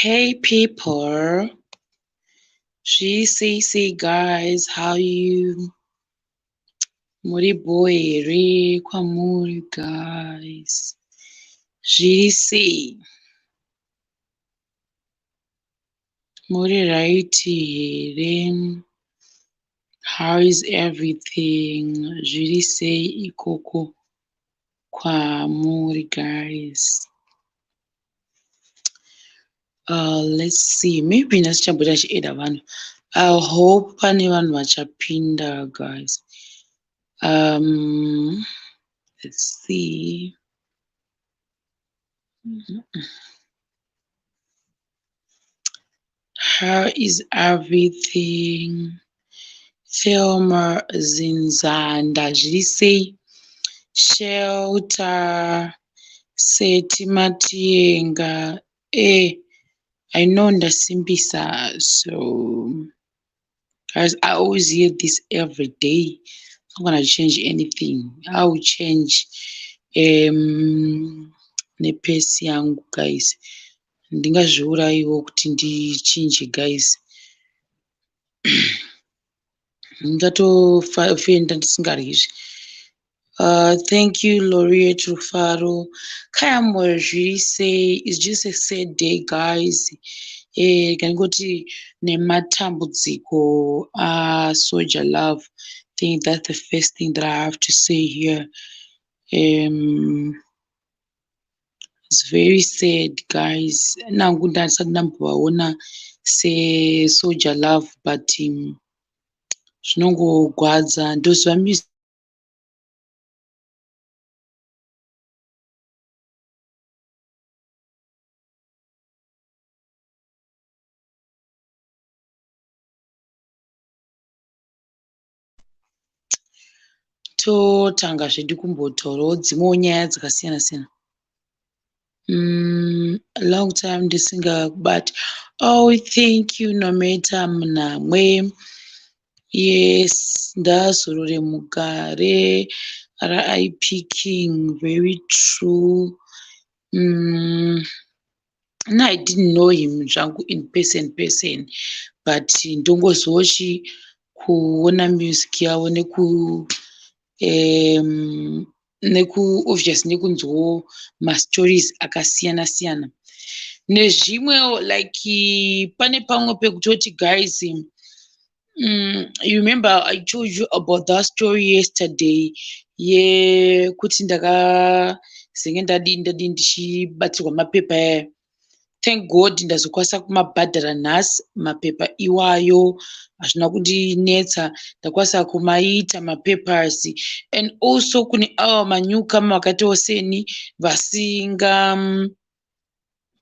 Hey people, GCC guys, how you? Muri bho here kwamuri guys? Zviri sei? Muri right here? How is everything? Zviri sei ikoko kwamuri guys? Let's see, maybe nhasi chamboita chieda vanhu. I hope pane vanhu vachapinda guys. Let's see. How is everything? Thelma Zinzanda, zviri sei? Shelter, Seti Matienga. I know ndasimbisa, so guys, I always hear this every day. I'm not gonna change anything. I will change nepesi yangu guys. Ndingazviurayiwo kuti ndichinje guys. Ndingatofenda ndisingaryi izvi. Thank you, Laureate Rufaro. Kaya zviri sei? It's just a sad day, guys. Kangoti nematambudziko Soul Jah Love. I think that's the first thing that I have to say here. It's very sad, guys. Nangu ndasati ndambovaona seSoul Jah Love, but zvinongogwadza. Ndoziva music totanga zvedu kumbotaurawo dzimwewo nyaya dzakasiyana siyana. Long time ndisingakubati. Oh, thank you, Nometa Munamwe. Yes, ndazorore mugare. RIP King, very true. No, I didn't know him zvangu in person, but ndongozivawo kuona music yavo neku neku obvious nekunzwawo mastories akasiyana siyana nezvimwewo, like pane pamwe pekutoti guys, you remember I told you about that story yesterday yekuti ndakazenge ndadini ndadini ndichibatsirwa mapepa aya. Thank God ndazokwanisa kumabhadhara nhasi mapepa iwayo, hazvina kundinetsa, ndakwanisa kumaita mapapers. And also kune ava manewcomer vakaitawo seni vasinga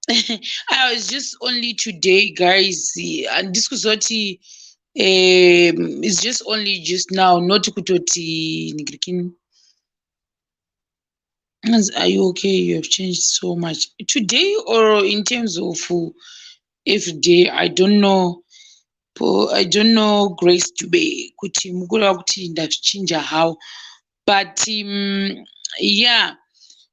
I was just only today, guys, handisi kuziva kuti it's just only just now, not kutoti ningirikini. Are you okay? You have changed so much today, or in terms of every day? I don't know. I don't know, Grace Dube, kuti mukureva kuti ndazvichinja how, but yeah,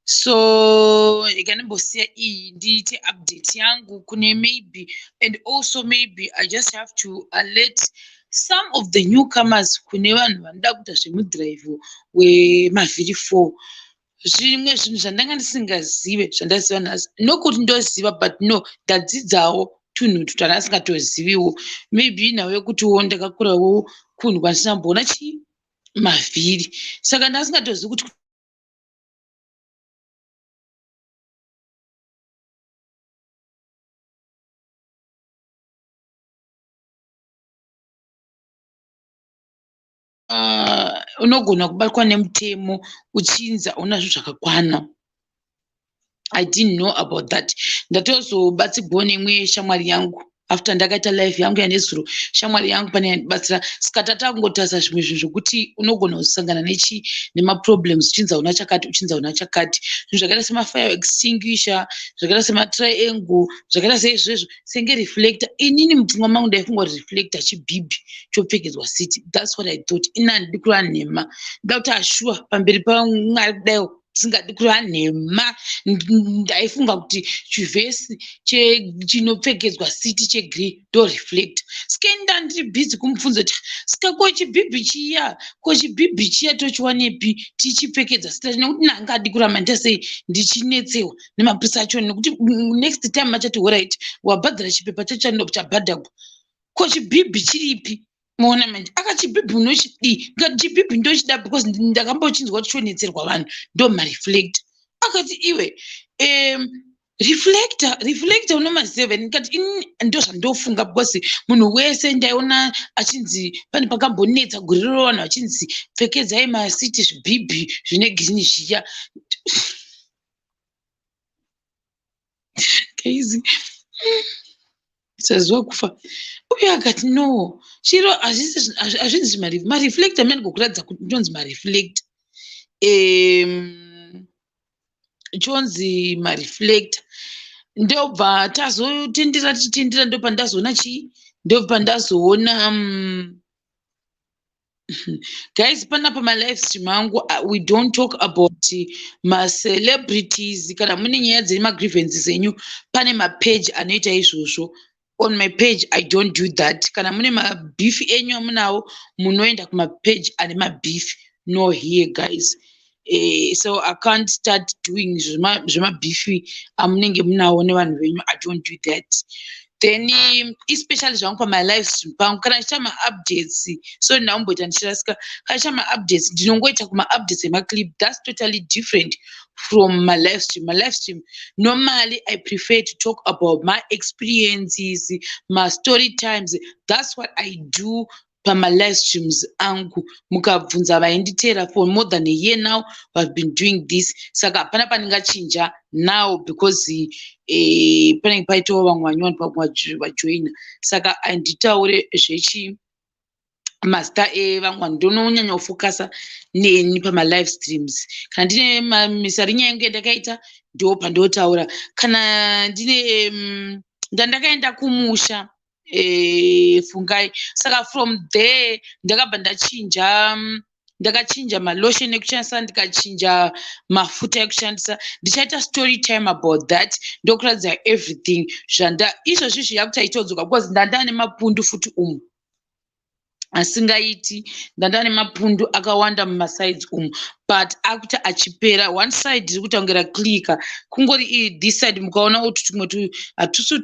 so ikanimbosiya iyi ndiite update yangu kune maybe, and also maybe I just have to alert some of the newcomers, kune vanhu vanoda kuita zvemudhiraivho wemavhiri 4, zvimwe zvinhu zvandanga ndisingazive zvandaziva nhasi. Nokuti ndoziva, but no, ndadzidzawo tunhu twandanga ndisingatoziviwo. Maybe nhau yekutiwo ndakakurawo kunhu kwandisina kumboona chii mavhiri, saka ndasingatozivi kuti unogona kubatwa nemutemo uchinzi hauna zvinhu zvakakwana. I didn't know about that. Ndatozobatsirwawo neimwe shamwari yangu after ndakaita live yangu yanezuro. Shamwari yangu pane yandibatsira, saka tatakungotarisa zvimwe zvinhu zvokuti unogona kuzosangana nechi nemaproblems uchinzi hauna chakati, uchinzi hauna chakati, zvinhu zvakaita semafire extinguisher, zvakaita sematriangle, zvakaita seizvezvo, senge reflector. Inini mupfungwa mangu ndaifunga kuti reflector chibhibhi chopfekedzwa seat. That's what I thought. Ini handidi kureva nhema, ndoda kuti assure pamberi paMwari kudaiwo. Ndisingadi kureva nhema, ndaifunga kuti chivhesi chinopfekedzwa seat chegreen ndo reflector. Saka ndandiri busy kumubvunza kuti, saka ko chibhibhi chiya, ko chibhibhi chiya tochiwanepi tichipfekedza seat? Nekuti ndangadi kuramba ndasei ndichinetsewa nemapurisa acho, nekuti next time achati, "Alright, wabhadhara chipepa chacho chabhadhagwa, ko chibhibhi chiripi?" Maona manje, akachibhibhi unochidii? Ndikati, "Chibhibhi ndochida because ndakambochinzwa kuti chonetserwa vanhu, ndo mareflector." Akati, "Iwe, reflector unomaziva?" Ndikati, "Ini ndo zvandofunga," because munhu wese ndaiona achinzi pane pakambonetsa gore rero, vanhu vachinzi pfekedzai maseat zvibhibhi zvine green zviya. Guys, saziva kufa uye. Akati, "No, chiro hazvinzi mareflector." Mene gokuratidza kuti ndonzi mareflector, chonzi mareflector. Ndobva tazotendera, tichitendera, ndopandazoona chii, ndopandazoona guys, panapa malive stream angu, we don't talk about macelebrities. Kana mune nyaya dzemagrievances enyu, pane mapage anoita izvozvo. On my page I don't do that. Kana mune mabeef enyu amunawo, munoenda kumapage ane mabeef, no here, guys. So I can't start doing zvemabeef amunenge munawo nevanhu venyu. I don't do that. Then especially zvangu pamalive stream pangu, kana ndichiita maupdates, so ndakumboita ndichirasika, kana ndichiita maupdates, ndinongoita kumaupdates emaclip. That's totally different from my live stream. My live stream, normally I prefer to talk about my experiences, my story times. That's what I do pamalive streams angu. Mukabvunza vainditeera for more than a year now, have been doing this. Saka hapana pandingachinja now because panenge paitawo vamwe vanyowani vajoina. Saka handitaure zvechi mazita evamwe vanhu. Ndinonyanya kufokasa neni pamalive streams. Kana ndine misarinya yangu yandakaita, ndo pandotaura. Kana ndine ndandakaenda kumusha, fungai. Saka from there ndakabva ndachinja, ndakachinja malotion ekushandisa, ndikachinja mafuta ekushandisa. Ndichaita story time about that, ndokuratidza everything zvanda izvozvi zviya kuti aitodzoka, because ndandane mapundu futi umu asingaiti. Ndanda nemapundu akawanda mumasides umu, but akuti achipera. One side riri kuita kunge raclicka, kungori iyi this side. Mukaona utu tumwe hatusi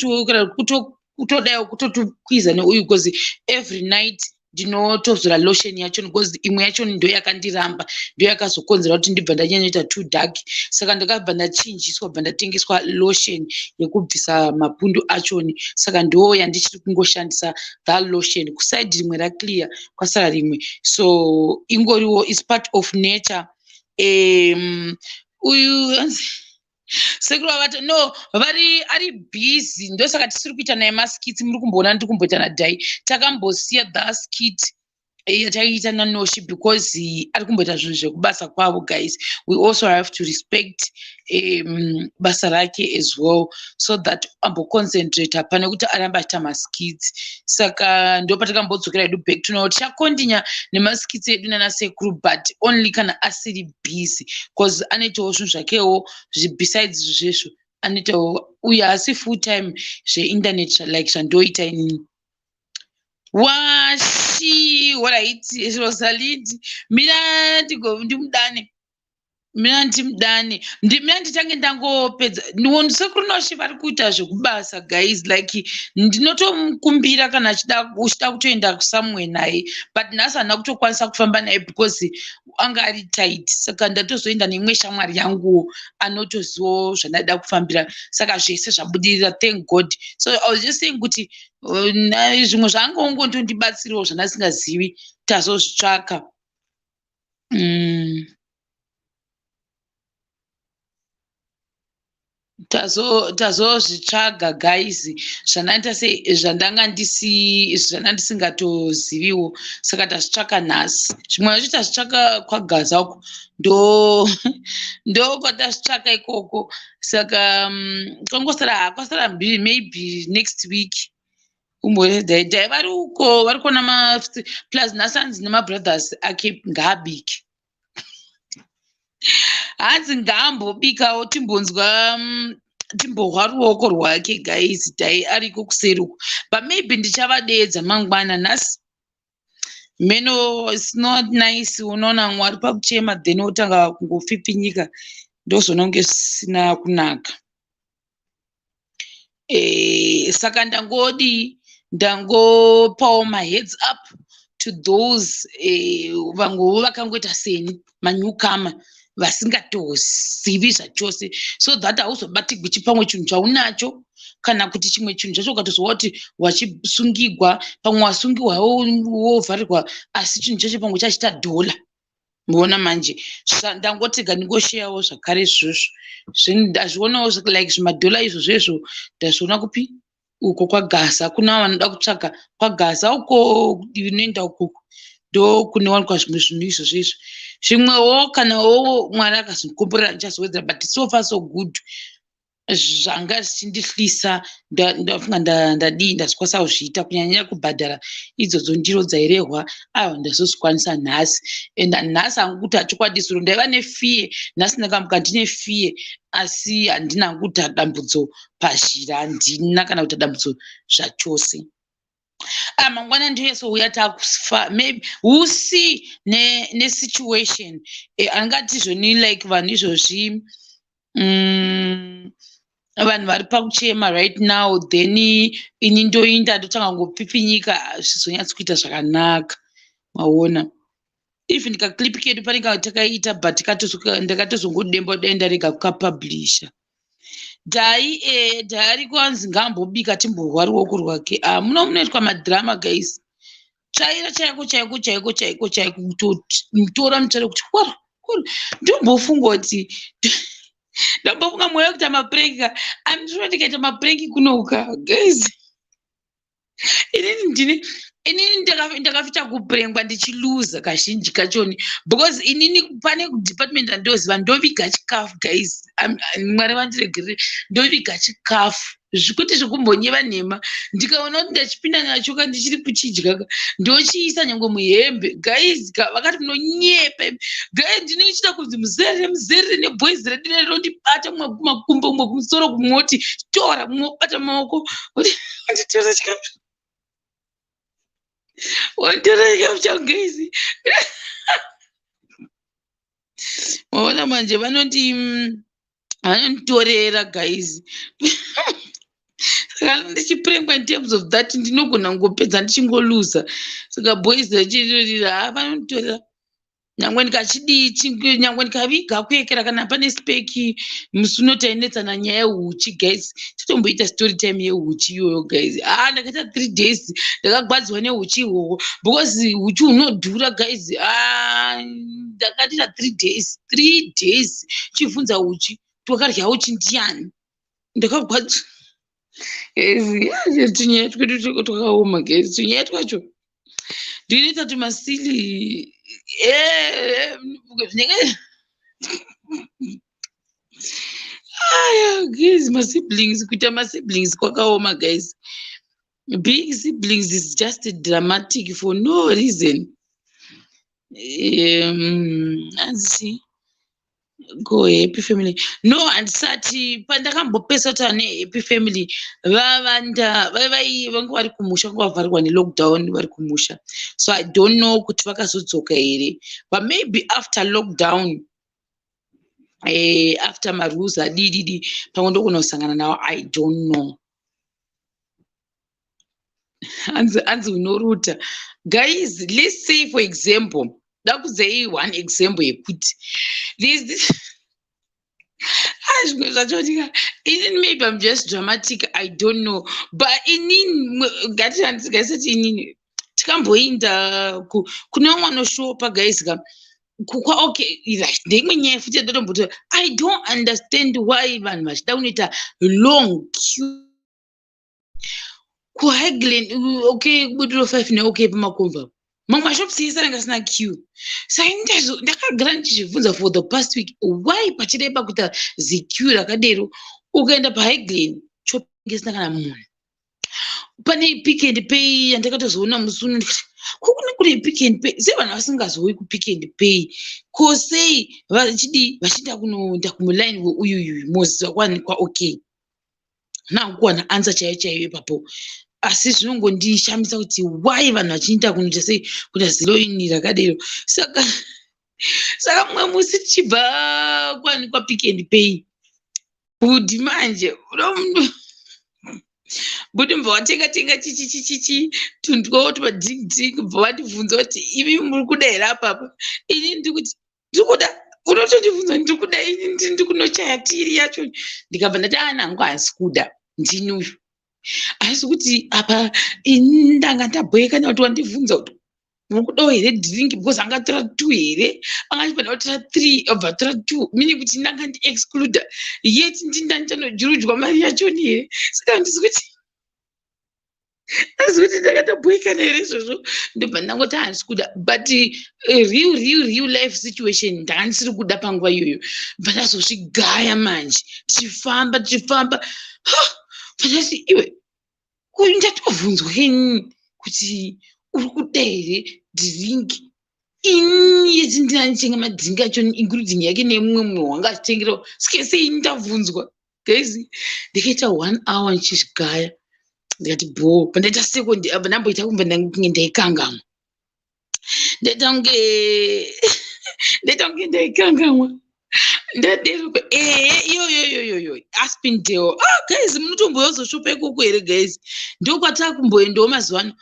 kutodai kutotukwiza neuyu, because every night ndinotozora lotion yacho, because imwe yacho ndo yakandiramba, ndo yakazokonzera kuti ndibva ndanyanyoita too dark. Saka ndakabva ndachinjiswa, bva ndatengeswa lotion yekubvisa mapundu achoni. Saka ndo yandichiri kungoshandisa, that lotion. Kuside rimwe raclear, kwasara rimwe. So ingoriwo is part of nature. Uyu sekuru vavati no, vari ari busy, ndosaka tisiri kuita naye maskits. Muri kumboona ndiri kumboita nadhai. Takambosiya the skit yataiita nanoshi because ari kumboita zvinhu zvekubasa kwavo. Guys, we also have to respect basa rake as well, so that amboconcentrata pane kuti arambe achiita maskits. Saka ndo patakambodzokera hedu back to. Tichakontinya nemaskits edu nanasekuru, but only kana asiri busy, because anoitawo zvinhu zvakewo besides zvezvo anoitawo uye asi full time zveinternet like zvandoita inini. Washi, alright, Rosalindi, mina ndimudane, mina ndimudane, mina nditange ndangopedza. Sekuru Noshi vari kuita zvekubasa, guys. Like, ndinotomukumbira kana uchida kutoenda somewhere naye, but nhasi handina kutokwanisa kufamba naye because anga ari tight. Saka ndatozoenda neimwe shamwari yangu anotozivawo zvandaida kufambira. Saka zvese zvabudirira, thank God. So I was just saying kuti zvimwe zvaangaongotondibatsirawo zvandasingazivi, tazozvitsvaka. Tazozvitsvaga, guys, zvandaita sei, zvandanga ndisi zvanda ndisingatoziviwo. Saka tazvitsvaka nhasi. Zvimwe zvacho tazvitsvaka kwaGaza uko, ndo kwatazvitsvaka ikoko. Saka kwangosara, kwasara mbiri, maybe next week umboedai. Dai vari uko, vari kuona plus nhasi anzi nemabrothers ake ngaabike. Hanzi ngaambobikawo timbonzwa, timbohwa ruoko rwake. Guys, dai ariko kuseri uku, but maybe ndichavadeedza mangwana. Nhasi meno, it's not nice. Unoona Mwari pakuchema, then wotanga kungopfipfinyika, ndozvoona kunge zvisina kunaka. Saka ndangodi ndangopawo maheads up to those vamwewo vakangoita seni, manewcomer vasingatozivi zvachose, so that hauzobatigwi chipamwe chinhu chaunacho, kana kuti chimwe chinhu chacho ukatozwa kuti wachisungigwa, pamwe wasungiwa wovharirwa, asi chinhu chacho pamwe chachita dhola. Muona manje, ndangoti ngandingosheyawo zvakare izvozvo. Ndazvionawo like zvimadhola izvozvo izvo ndazviona kupi? Uko kwaGaza. Kuna vanoda kutsvaga kwaGaza uko, inoenda ukoko, ndo kunowanikwa zvimwe zvinhu izvozvo izvo. Zvimwewo kanawo Mwari akazokomborera, ndichazowedzera, but so far so good. Zvanga zvichindihlisa, ndafunga ndadii, ndazvikwanisa kuzviita, kunyanyanya kubhadhara idzodzo ndiro dzairehwa. Aiwa, ndazozvikwanisa nhasi, and nhasi hangu kuti hachokwadi, zuro ndaiva nefear, nhasi ndakamuka ndine fear, asi handina hangu kuita dambudzo pazhira, handina kana kuita dambudzo zvachose. Ah, mangwana ndiyesouya takufa, maybe we'll see nesituation. Angati zvoni like vanhu izvozvi, vanhu vari pakuchema right now, then ini ndoinda ndotanga kungopfipfinyika, zvizonyatsi kuita zvakanaka. Maona, even kaclip kedu panenge takaita, but ndakatozongodemba dai ndarega kukapublisha. Dhai dhai ari kwanzi ngaambobika timbohwa ruoko rwake. Ah, muno munoitwa madrama, guys. Tsvaira chaiko chaiko chaiko chaiko chaiko, kutotora mutsvairo kuti wara. Ndombofunga kuti, ndambofunga mwoyo wekuita maprank. I'm sure ndikaita maprank kunoka, guys, inini ndini, inini ndakafita kuprengwa ndichiluza kazhinji kachoni, because inini pane department randoziva, ndoviga chikafu. Guys, Mwari vandiregerere, ndoviga chikafu zvikuti zvekumbonyeva nhema. Ndikaona kuti ndachipinda nacho ka, ndichiri kuchidya ka, ndochiisa nyange muhembe. Guys, vakati munonyepa. Guys, ndinochita kunzi muzerere muzerere neboys redu rinondibata makumbo, mumwe kumusoro, kumwe oti tora, mumwe obata maoko, wanditora chikafu, wanditora chikafu changu. Guys, maona manje, vanoti vanonditorera. Guys, saka ndichiprengwa in terms of that, ndinogona kungopedza ndichingoluza. Saka boys rachirira, ha, vanonditorera nyangwe ndikachidii, nyangwe ndikaviga kuyekera kana pane speki. Musi uno tainetsana nyaya yehuchi. Guys, titomboita story time yehuchi iyoyo. Guys, ah, ndakaita 3 days ndakagwadziwa nehuchi ihwohwo, because huchi hunodhura. Guys, ah, ndakatita 3 days, 3 days chibvunza huchi, twakarya huchi ndiani. Ndakagwadziwa. Guys, tunyaya twedu twakaoma. Guys, tunyaya twacho ndinoita tumasili zvinenge aya. Guys, masiblings, kuita masiblings kwakaoma. Guys, being siblings is just dramatic for no reason. Anzi go happy family. No, handisati pandakambopesa kuti ane happy family vavanda vanga vari kumusha, vanga vavharirwa nelockdown vari kumusha, so I don't know kuti vakazodzoka here, but maybe after lockdown, after marules adididi, pamwe ndogona kusangana navo. I don't know. Hanzi unoruta. Guys, let's say for example, dakudzai one example yekuti there's this, zvimwe zvacho inini, maybe I'm just dramatic, I don't know, but inini ngatigaisati inini tikamboinda kune vamwe vanoshopa, guys ka, kukwa. Okay, right, ndeimwe nyaya futi yandatomboti I don't understand why vanhu vachida kunoita long queue kuHighland. Okay, kuBudiriro 5 neOK pamakomba, mamwe mashops ese anenge asina queue. Saka ndakagara ndichizvibvunza for the past week, why pachireba kuita ziqueue rakadero? Ukaenda paHighland, shop isina kana munhu. Pane Pick and Pay yandakatozoona musi uno, ndikati Ko kune kune Pick and Pay, sei vanhu vasingazouyi kuPick and Pay? Ko sei vachidii vachienda kunoenda kumuline weuyuyuyu moziva kwanikwa? Okay, handina kuwana answer chaiyo chaiyo ipapo, asi zvinongondishamisa kuti why vanhu vachienda kunoita sei, kuita ziloini rakadero. Saka mumwe musi tichibva kwanikwa Pick and Pay, bhudhi manje, bhudhi mubva watenga tenga chichi chichichi tundwawo tumadrink drink, bva vandibvunza kuti, "Imi muri kuda here apapa?" Ini ndikuti ndiri kuda. Unotondibvunza ndiri kuda, ini ndiri kunochaya tiri yacho. Ndikabva ndati, "Ana hangu, handisi kuda." Ndini uyu, asi kuti apa ini ndanga ndabhoekana kuti wandibvunza kuti muri kudawo here drink, because angatora two here, angachifanira kutora three, obva atora two, meaning kuti ndanga ndiexcluda, yet ndinda ndichanojurujwa mari yachoni here? Saka handisi kuti ndakatobhoekana here izvozvo. Ndobva ndangoti handisi kuda, but real real real life situation, ndanga ndisiri kuda panguva iyoyo. Bva ndazozvigaya manje, tichifamba tichifamba, bva ndati, "Iwe, ndatovhunzwa inini kuti uri kuda here drink?" Ini yeti ndinanditenga madrink acho, including yake nemumwe munhu wanga achitengerawo. Sike sei ndabvunzwa? Guys, ndikaita one hour ndichizvigaya. Ndikati bho, pandaita second apa, ndamboita kumba kunge ndaikangamwa, ndaita kunge ndaikangamwa. Ndadero, ehe, iyoyoyoyoyo Aspindale. Ah guys, munotomboyozoshopa ikoko here guys? Ndokwatakumboendawo mazuva ano.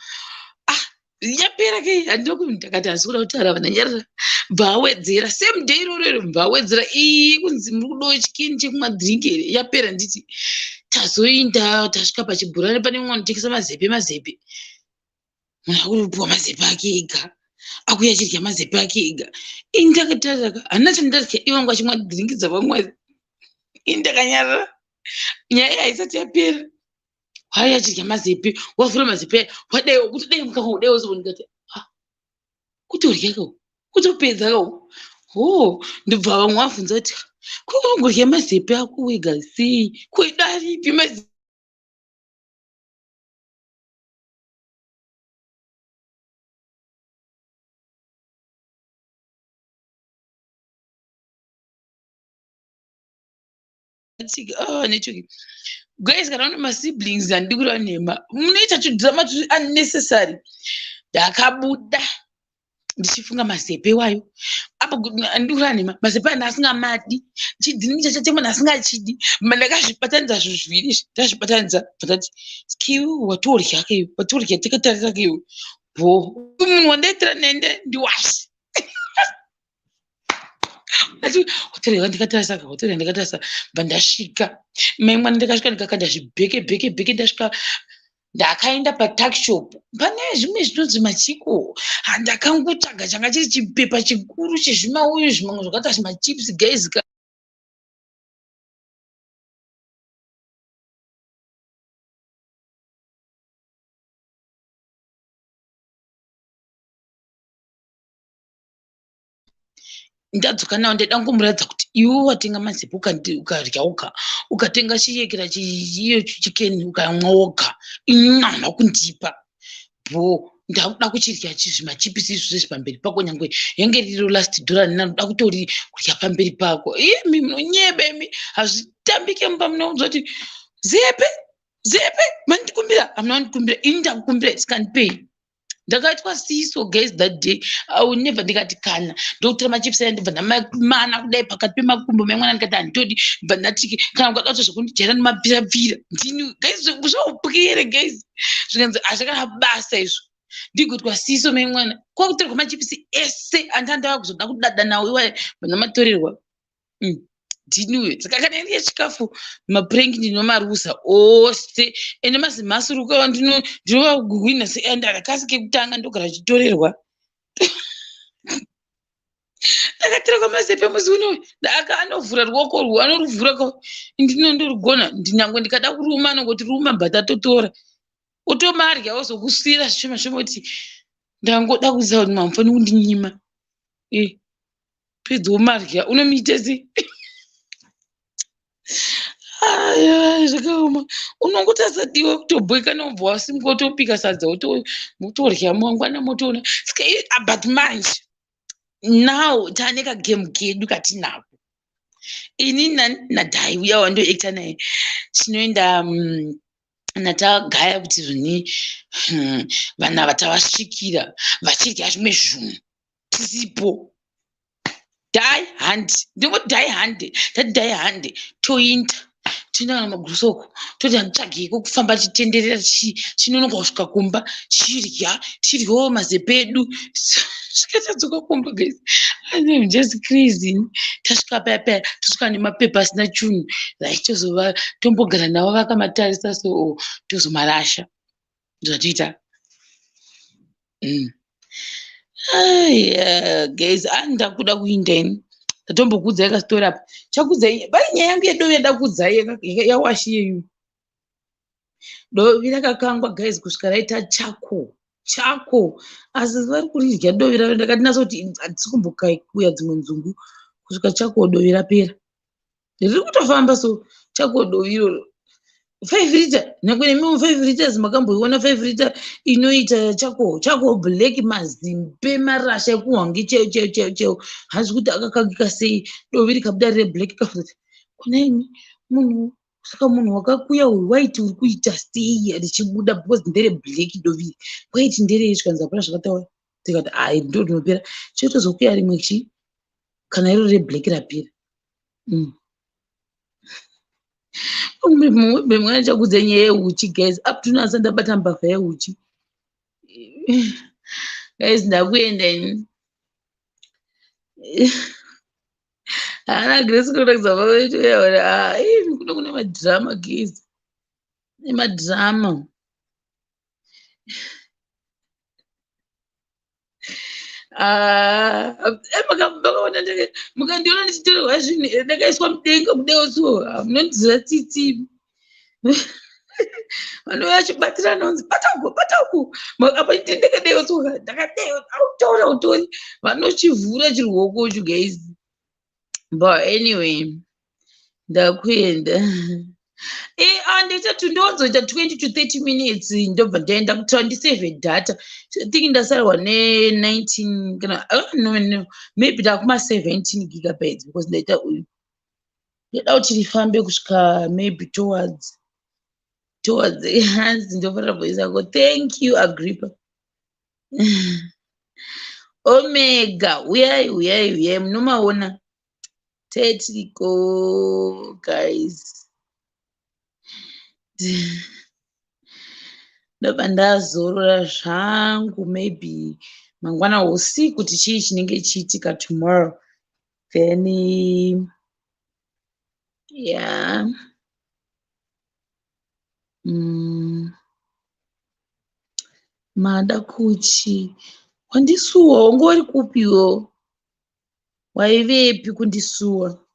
Ah, yapera ke, handina. Ndakati handisi kuda kutaura, vananyarara. Bva awedzera same day iroro, bva awedzera iyi kunzi, "Muri kudawo chikini chekumadrink here? Yapera." Nditi tazoinda, tasvika pachibhurani, pane mumwe anotengesa mazepe. Mazepe, munhu akutopiwa mazepe ake ega, akuya achidya mazepe ake ega. Ini ndakatarira, handina chandarya, ivangu achimwa drink dzavamwe. Ini ndakanyarara, nyaya haisati yapera. Waiya achidya mazepe, wavhura mazepe aya, wadai kuti dai mukanwa kudai, wozoona. Ndikati, "Ah, kutorya ka, kutopedza ka." Ho, ndobva vamwe vabvunza kuti, "Ko unongorya mazepe ako wega sei? Ko idaripi mazepe?" Ah, network guys, kana une masiblings, handidi kureva nhema, munoita tudrama turi unnecessary. Ndakabuda ndichifunga mazepe wayo apo, handidi kureva nhema, mazepe aya asingamadi, chidhiringi chachatengwa asingachidi. Ndakazvibatanidza zvinhu zviviri izvi, ndazvibatanidza, ndati skill, watorya keyo, watorya takatarira keyo bo. Munhu wandaitira nende ndiwashi ati watorya ndikatarisa, watorya ndikatarisa. Bva ndasvika mai mwana, ndakasvika ndikakanda zvibheke bheke bheke. Ndasvika, ndakaenda patuckshop, pane zvimwe zvinonzi machiko. Handakangotsvaga changa chiri chipepa chikuru chezvimauyu, zvimamwe zvakaita zvimachips guys. Ndadzoka nawo, ndaida kungomuratidza kuti iwe watenga mazepe ukarya woga, ukatenga chiyekera iyo chikeni ukamwa woga, ini hauna kundipa bho. Ndakuda kuchirya zvimachipisi izvi zvese pamberi pako, nyangwe yange riro last dollar, ndinoda kutori kurya pamberi pako. Imi munonyeba imi, hazvitambike mumba. Munoudza kuti zepe zepe mandikumbira, hamuna kundikumbira, ini ndakukumbira, sikandipei. Ndakaitwa siso guys that day, I will never. Ndikati kana ndokutora machips aya, ndobva ndamana kudai pakati pemakumbo memwana. Ndikati handitodi. Bva ndati kana ukada kuita zvekundijera nemapfirapfira, ndini guys, zvaupwere guys. Zvikanzi hazvakana basa izvo, ndigoitwa siso memwana, kwakutorwa machipisi ese andandava kuzoda kudada nawo iwaya, bva ndamatorerwa. Ndini uyo. Saka kana iri yechikafu, maprank ndinomaruza ose, ende mazimhasuruka ndinovahwina seandakasi kekutanga, ndogara chitorerwa. Ndakatorerwa mazepe musi unoyu. Anovhura ruoko rwu, anoruvhura, ndinondorugona nyangwe ndikada kuruma, anongoti ruma, bva tatotora, otomarya, ozokusiyira zvishoma shoma, kuti ndangoda kuziva kuti mamufaniri kundinyima. Pedza womarya, unomuita sei? Aya, zvakaoma. Unongotarisa diwe kutobhoikana, wobva wasimuka, wotopika sadza, motorya, mangwana motoona. Saka but manje now taane kagame kedu katinako, ini naDhai uya wandoacta naye. Tinoenda natagaya kuti zvoni vanhu ava tavasvikira vachidya zvimwe zvinhu tisipo. Dhai handi, ndingoti dhai hande, tati dhai hande, toinda, toenda kana magurusoko, toti handitsvageiko kufamba tichitenderera, chinonoka kusvika kumba, chirya, chiryawo mazepe edu. Svika tadzoka kumba, guys, I'm just crazy. Tasvika paya paya, tosvika nemapepa asina chunhu, like tozova tombogara navo vakamatarisa, so tozomarasha. Ndozvatoita. Aya guys, andakuda kuinda ini. Ndatombokuudzai kastori apa, chakuudzai pane nyaya yangu yedovi yandakuudzai yawashi yeyu. Dovi rakakangwa, guys, kusvika raita chako chako, asi vari kuridya dovi raro. Ndakati naso kuti hatisi kumbokuya dzimwe nzungu kusvika chako dovi rapera. Riri kutofamba, so chako dovi iroro 5 litre, nyangwe nemiwo 5 liters makamboiona 5 litre inoita chako chako, black, mazimbe, marasha ekuhwange chaiwo chaiwo chaiwo chaiwo. Hanzi kuti akakangika sei dovi rikabuda rire black? Kafuti kuna imi munhu. Saka munhu wakakuya uyu waiti uri kuita sei richibuda, because ndere black dovi, waiti nderei? Zvikanzi hapana zvakataura. Tikati hai, ndo rinopera, chotozokuya rimwe chi kana iro reblack rapera. Mwana chakudza nyaya yeuchi, guys. Up to now asati ndabata mbavha yeuchi, guys. Ndakuenda ini. Haana Grace kuratidza kuno kune madhirama, guys, nemadhirama. Makaona mukandiona ndichitorerwa zvinhu, ndakaiswa mudenga mudenga, so munondiziva tsitsi. Vanouya vachibatirana, kunzi bata uko, bata uko. Apa ndakadaiwo, so ndakadaiwo, autaura utori vanochivhura chiruoko icho, guys. But anyway, ndakuenda. Andiita ndowodzoita 20 to 30 minutes, ndobva ndaenda kuti ndisave data. I think ndasarwa ne19 kana, no, no, maybe ndakuma 17 gigabytes, because ndaita uyu, ndoda kuti rifambe kusvika maybe towards. Hanzi ndofanira voice yako. Thank you, Agrippa Omega. Uyai, uyai, uyai, munomaona tetiriko, guys. Ndobva ndazorora zvangu. Maybe mangwana usiku kuti chii chinenge chiitika tomorrow, then yeah. Mada kuchi wandisuwa, wanga uri kupiwo, waivepi kundisuwa?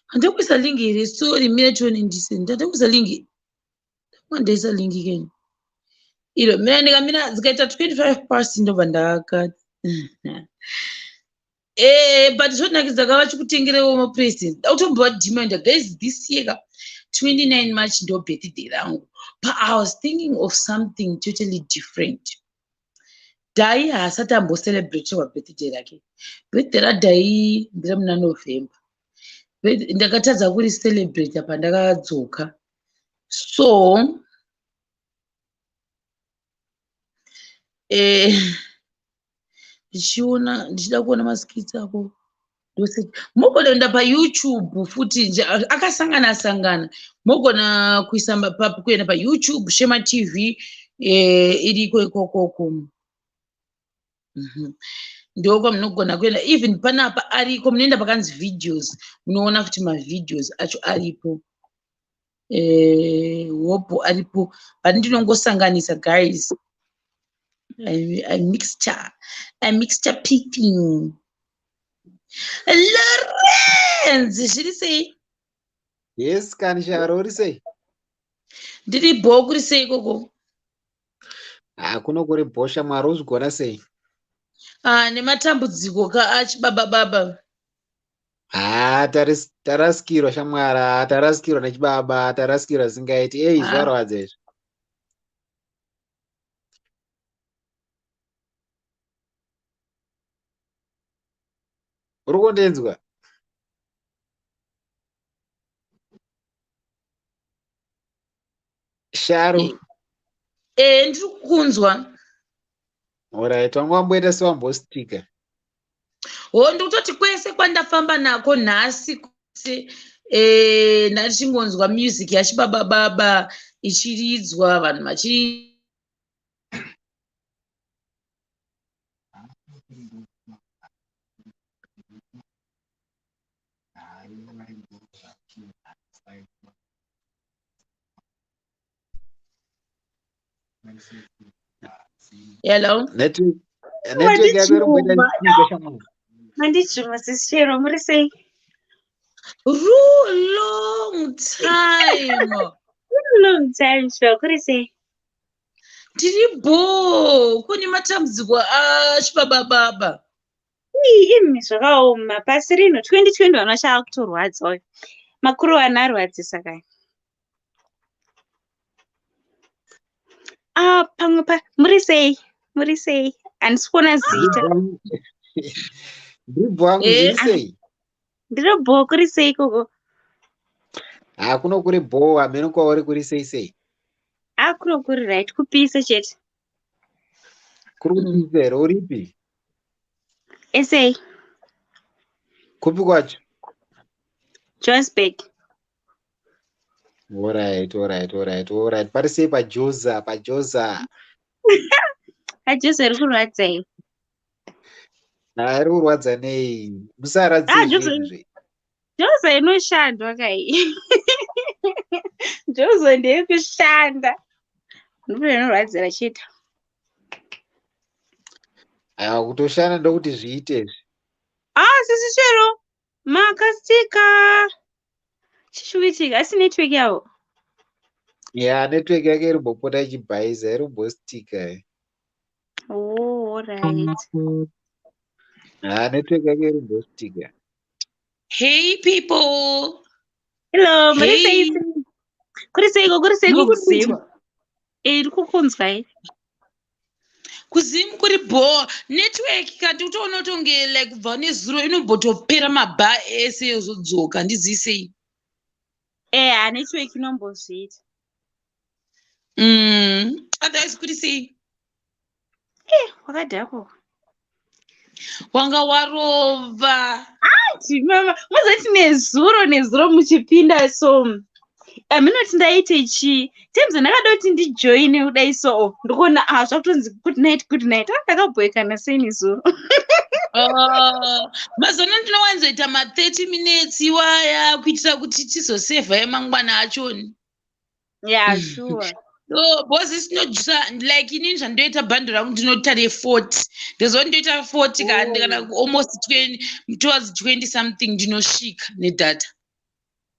Handakuisa link here? Sorry, mira tione ndise ndandakuisa link, ndaisa link kenyu iro. Mira, ndikamira dzikaita 25 past, ndobva ndaka but zvodinakidza ka vachikutengerewo mapresent. Dautombova demand, guys. This year ka, 29 March ndo birthday rangu, but I was thinking of something totally different. Dhai haasati ambocelebratewa birthday rake. Birthday raDhai nderemuna November. Ndakatadza kuricelebrata pandakadzoka, so ndichiona, ndichida kuona maskits ako. Mogona kuenda paYouTube futi, akasangana sangana. Mogona kuisa kuenda paYouTube, Shema TV, iriko ikokoko. Ndokwamunogona kuenda. Even panapa ariko, munoenda pakanzi videos, munoona futi mavideos acho aripo. Hopo aripo, but ndinongosanganisa, guys. I mixture picking. Lorenz, zviri sei? Yes, kani Sharo, uri sei? Ndiri bho, kuri sei ikoko? Hakuno kuri bhosha, Mwari uzvigona sei? Ah, nematambudziko ka achibaba baba. Ha. Haa, tarasikirwa shamwari, haa, tarasikirwa nechibaba, tarasikirwa zvisingaiti. Ei, Ah. zvarwadza izvi. Uri kundinzwa? Sharu. Eh, ndiri kukunzwa. Alright, wanga wamboita sewambostika. Ho, ndikutoti kwese kwandafamba nako nhasi kwese eh, ndachingonzwa music yachibaba baba ichiridzwa vanhu vachi. Hello. Network yako iri kumboita Mandijuma. stika shamwari. Mandijuma sisi Shero, muri sei? Ru long time. Long time sure, kuri sei? Tiri bho, kune matambudziko achibaba baba. Ii, imi zvakaoma pasi rino 2020 vanhu vachava kutorwadza uyu. Makuru vanhu arwadzisa kani. Ah, pamwe pa muri sei? Muri sei? Handisi kuona zita. Ndiri bho wangu, Eh, zviri sei? Ndiri bho, kuri sei ikoko? Haa, kuno kuri bho, hameno kwauri kuri sei sei. Ah, kuno kuri right, kupisa chete. Kuri kupisa here? Uripi? SA, Kupi kwacho? Johannesburg. Alright, alright, alright, alright. Pari sei paJoza, paJoza? Ajoza iri kurwadza iyi. Haa, iri kurwadza nei? Musaradze Ah, zvinhu zve. Joza inoshandwa kai. Joza ndeyekushanda. Ndipo inorwadzira chete. Aiwa, kutoshanda ndokuti zviite izvi. Ah, sisi Shero, makastika. Chishuvitika, asi network yavo. Ya, network yake iri kumbopota ichibhaiza, iri kumbostika. Oh, alright. Haa, network yake iri kumbostika. Hey people. Hello, muri sei? Hey. Kuri seiko, kuri seiko Muri kuZim? kunzwa? Eh, iri kukunzwai. KuZim kuri bho, network kati utoona kutonge like kubva nezuro inombotopera mabha ese yozodzoka, handizivi sei. Eh, ha, network inombozviita. Otherwise kuri sei? Eh, wakadhakwa. Wanga warova. Mama, muzoti nezuro nezuro muchipinda so aminoti ndaite chii times ndakada kuti ndijoine kudai so ndikuona ah zvakutonzi good night, good night. Ah, ndakabhoekana sei nezuro. Mazano ndinowanzoita ma30 minutes iwaya kuitira kuti tizosevha yemangwana achoni. Yeah, sure. So because sinojusa like inini zvandoita bhando rangu ndinoita re40, ndozva ndinoita 40 kana Oh. kana almost 20 towards 20 something ndinosvika nedata.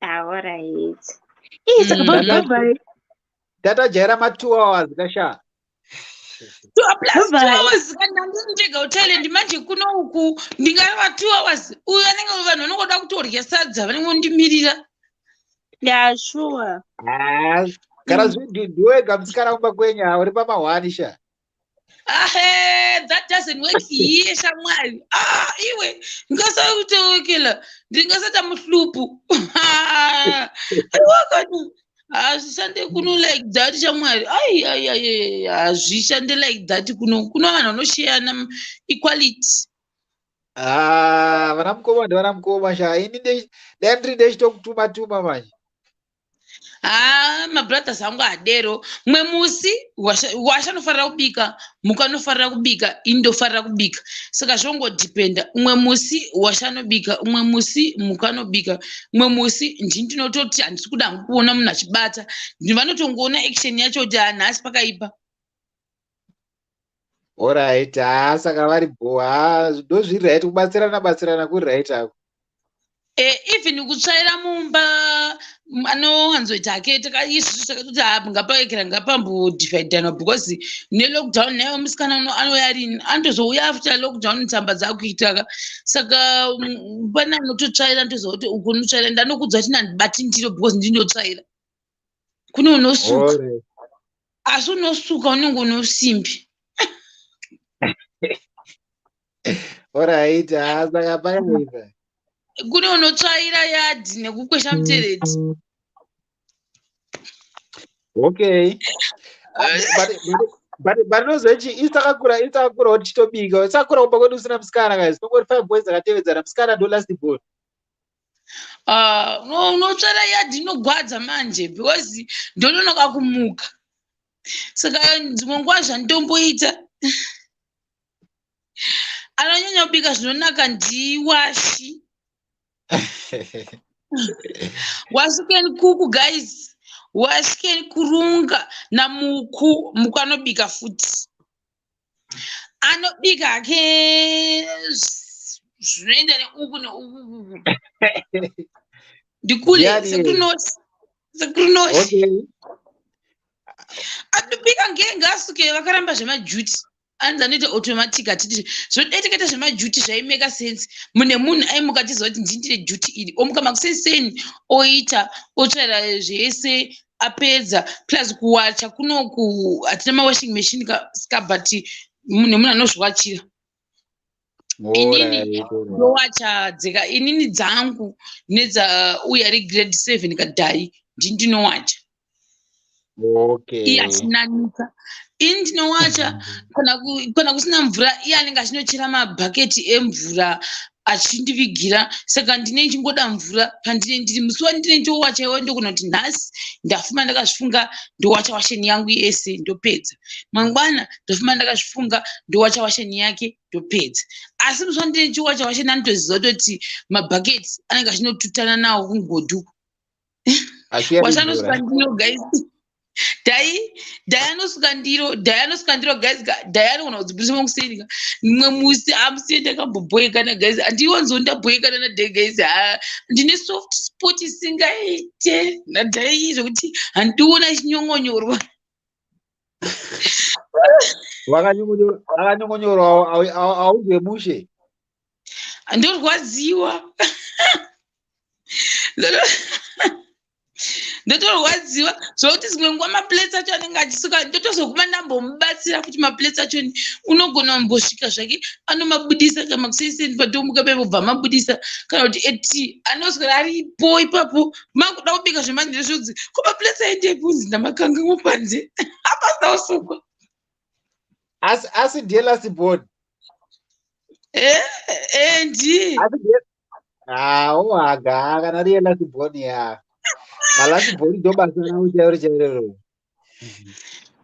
Ah, alright. Ii, saka bye bye. Tatajaira ma2 hours kasha. Plus 2 Bye-bye. hours kana ndiri ndega kuThailand manje kuno uku ndingareva 2 hours uyu anenge vanhu vanongoda kutorya sadza vanenge vondimirira. Yeah, sure. Haa, kana ndiwega musikana kumba kwenyu, haa, uri pamahwani sha. Ahe, that doesn't work here shamwari. Ah, iwe ndingasautewekela ndingasaita muhlupu. Aiwakani hazvishande kuno like that shamwari. Ai ai ai ai, hazvishande like that kuno. Kuno vanhu vanoshiyana equality. Haa, vana mukoma ndivana mukoma sha. Ini dai ndiri ndechitokutuma tuma manje. Ha, mabrothers angu adero mumwe musi washa anofarira kubika, muka anofarira kubika, ini ndofarira kubika, saka zvongodhipenda. Umwe musi washa anobika, umwe musi muka anobika, umwe musi ndini ndinototi handisi kuda hangu kuona munhu achibata. Vanotongoona action yacho kuti hanhasi pakaipa. Alright, haa, saka vari bho. Haa, ndozviri right, kubatsirana batsirana kuri right ako. Even kutsvaira mumba, anowanzoita hake. Isusu takatoti ha, ngapaekera, ngapambodivhaidhanwa because nelockdown nayo musikana anouya rini? Anotozouya after lockdown, tsamba dzakuita ka. Saka pane anototsvaira, ndoziva kuti uku unotsvaira. Ndanokudza kuti nandibati ndiro because ndinotsvaira. Kune unosuka, asi unosuka unenge une usimbi. Alright, saka pakaipa. Kune unotsvaira yadhi nekukwesha mutereti. Okay, but unoziva chi, isi takakura tichitobika, tisakura kumba kwedu usina musikana guys, tongori five boys akatevedzana, musikana ndo last born. Ah, unotsvaira yadhi inogwadza manje because ndononoka kumuka, saka dzimwe nguva zvanditomboita, anonyanya kubika zvinonaka ndiwashi. Washi can cook, guys. Washi can kurunga namuku. Muku anobika futi, anobika hake zvinoenda neuku neuku. Ndikule. Ndiani? Sekurunoshi, sekurunoshi. Anobika ngengasuke vakaramba zvemajuti, anzi anoita automatic. Hatiti zvodai tikaita zvemajuti zvaimeka sense. Mune munhu aimuka achiziva kuti ndindire juti iri, omuka makuseni, oita, otsvaira zvese, apedza. Plus kuwacha kunoku hatina mawashing machine ka, but nemunhu anozviwachira. Inini ndowacha dzeka, inini dzangu nedzauya regrade 7 kadhai, ndinowacha. Iye achinanika, ini ndinowacha. Kana kusina mvura, iye anenge achinochera mabhaketi emvura achindivigira. Saka ndine chingoda mvura pandine ndiri musi wandine ndowacha iwo. Ndogona kuti nhasi ndafuma ndakazvifunga, ndowacha washeni yangu yese, ndopedza. Mangwana ndofuma ndakazvifunga, ndowacha washeni yake, ndopedza. Asi musi wandine chiwacha washeni, anotoziva kutoti mabhaketi anenge achinotutana nawo kumugodhi uko. Achiuya Washanosuka nemvura. ndiro, guys. Dhai, dhai anosuka ndiro, dhai anosuka ndiro, guys. Dhai anogona kudzibudisa makuseni ka. Mumwe musi amusiye ndakambobhoekana, guys. Handiwanzo ndabhoekana nadhai, guys. Ha, ndine soft spot isingaite nadhai zvekuti handiona achinyongonyorwa. Wakanyongonyorwa, aunzwe mushe. Ndorwadziwa, ndotorwadziwa zvokuti dzimwe nguva maplates acho anenge achisuka, ndotozoguma ndambomubatsira kuti maplates acho unogona kumbosvika zvake anomabudisa kamakuseni patomuka pebobva mabudisa, kana kuti eti anoswera aripo ipapo. Makuda kubika zvemanje zvodzi ko maplates aendepi? Unzi ndamakangamwa panze, apasina kusukwa. Asi ndiye last born? Eh, ndiye. Asi ndiye hawo haga kana riye last born, ya malast born ndo basa ravo chairo chairo.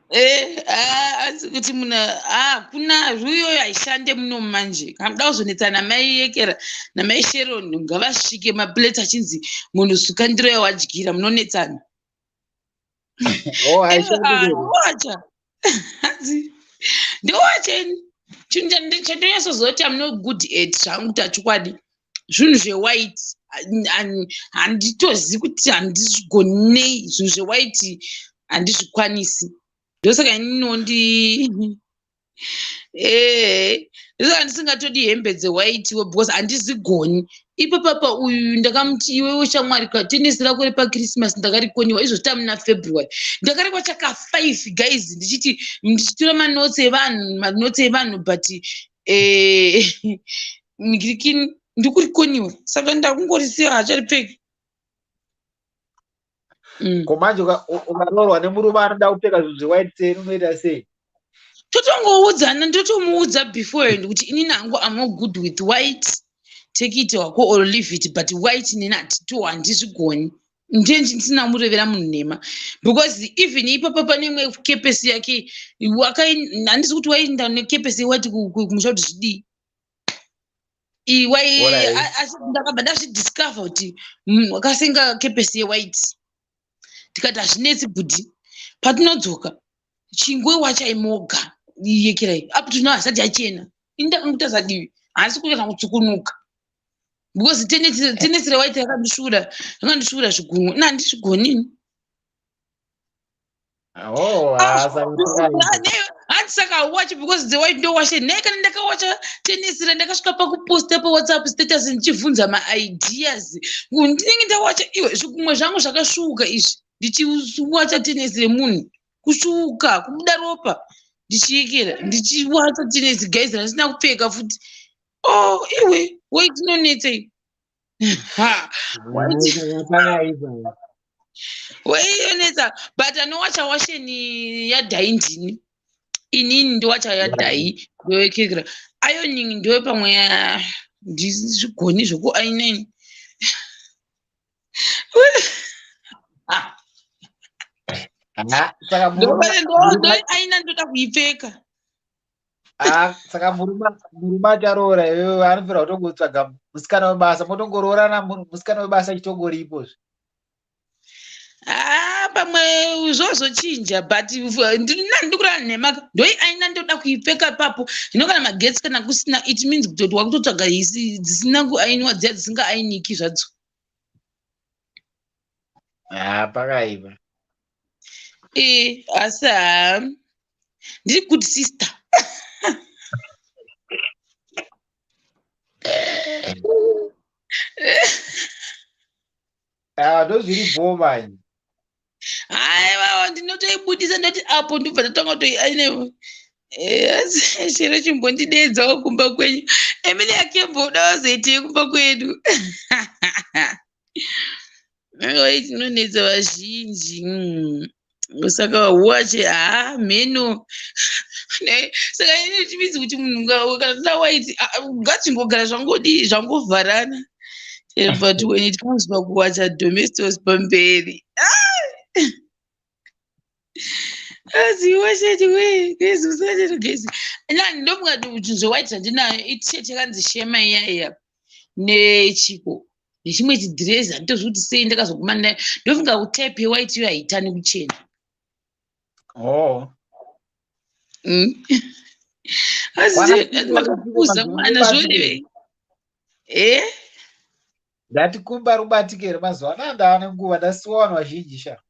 Eh, ah, asi kuti munhu hakuna ruyoyo haishande muno manje. Kana muda kuzonetsa namai Yekera namai Sharon, ngavasvike maplates achinzi munhu suka ndiro yawadyira, munonetsana. Oh, haishandi kwenu. Ndowacha, hanzi ndowacheni. Chinhu chandonyatsoziva kuti am not good at zvangu, kuti achokwadi, zvinhu zvewhite. Handitozivi kuti handizvigonei zvinhu zvewhite, handizvikwanisi. Ndosaka ininondi ndosaka ndisingatodi hembe dzewhite because handizigoni. Ipapapa uyu ndakamuti, "Iwewe shamwari, tenesi rako repachristmas ndakarikoniwa." Izvo tamuna February, ndakarikwa chaka 5, guys, ndichiti ndichitora manotsi evanhu, manotsi evanhu, but ngirikini ndikurikoniwa, saka ndakungorisiya, hacharipfeki. Ko manje ukaroorwa nemurume anoda kupfeka zvinhu zvewhite seni, unoita sei? Totongoudzana, ndotomuudza beforehand kuti inini hangu am not good with white, take it wako or leave it, but white nini hatito, handizvigoni. Ndiye ndisina murevera munhu nhema because even ipapo pane imwe kepesi yake, handisi kuti waenda nekepesi yewhite kumusha kuti zvidii. Asi ndakabva ndazvidiscover kuti munhu wakasenga kepesi yewhite. Tikati hazvinetsi bhudhi, patinodzoka chingwe wachaimoga yekerai. Up to now hasati yachena. Ini ndakangotarisa divi, haasi kunyatsa kutsukunuka. Because tenesi rewhite rakandishura, rakandishura zvigunwe. Ina handizvigonini. Oh, ah, saka pakaipa. Hanzi saka hauwachi because dzewhite ndowashe. Nhai, kana ndakawacha tenesi randakasvika pakuposta paWhatsApp status ndichibvunza maideas, ndinenge ndawacha iwe zvigunwe zvangu zvakasvuuka izvi, ndichiwacha tenesi remunhu, kusvuuka kubuda ropa, ndichiyekera ndichiwacha tenesi, guys, randisina kupfeka futi. Oh, iwe, white inonetsa iyi. Ha. Saka pakaipa. Waionetsa, but anowacha washeni yadhai ndini. Inini ndiwacha yadhai, ndoyekekera. Ironing ndo pamwe ndizvigoni zvokuaineni. Ha, saka murume Aina ndoda kuipfeka. Ah, saka murume acharoora iwewe anofanira kutongotsvaga musikana webasa, motongoroorana musikana webasa achitongoripo zve. Ah, pamwe zvozochinja, but ndikurara nhema, ndoi aina ndoda kuipfeka ipapo. Hino kana magetsi kana kusina, it means kutoti wakutotsvaga isi dzisina kuainiwa, dziya dzisingaainiki zvadzo. Ah, pakaipa. E, asi ha, ndiri good sister. Ah, ndozviri bho manje. Haiwa, ndinotoibudisa, ndoti apo ndobva ndatanga kutoiaine. Chero chimbondidedzawo kumba kwenyu. Emily Akembo, uda wazoitei kumba kwedu? Aiwa, tinonetsa vazhinji. Saka wache, ha, mheno. Saka ine chimidzi kuti munhu kana toda white ngachingogara zvangodii, zvangovharana. But when it comes pakuwacha domestos pamberi, azi washeti we gezi, usachero gezi. Nani ndofunga kuti zvewhite zvandinayo itshirt yakanzi Shema iya iya, nechiko nechimwe chidhirezi, handitozivi kuti sei ndakazoguma nayo. Ndofunga kuti type yewhite iyo haitani kuchena. Oh. Asi makapuza mwana, zvorevei e? Ndati kumba rubatike here mazuva anaya? Ndava nenguva ndasiwa vanhu vazhinji sha.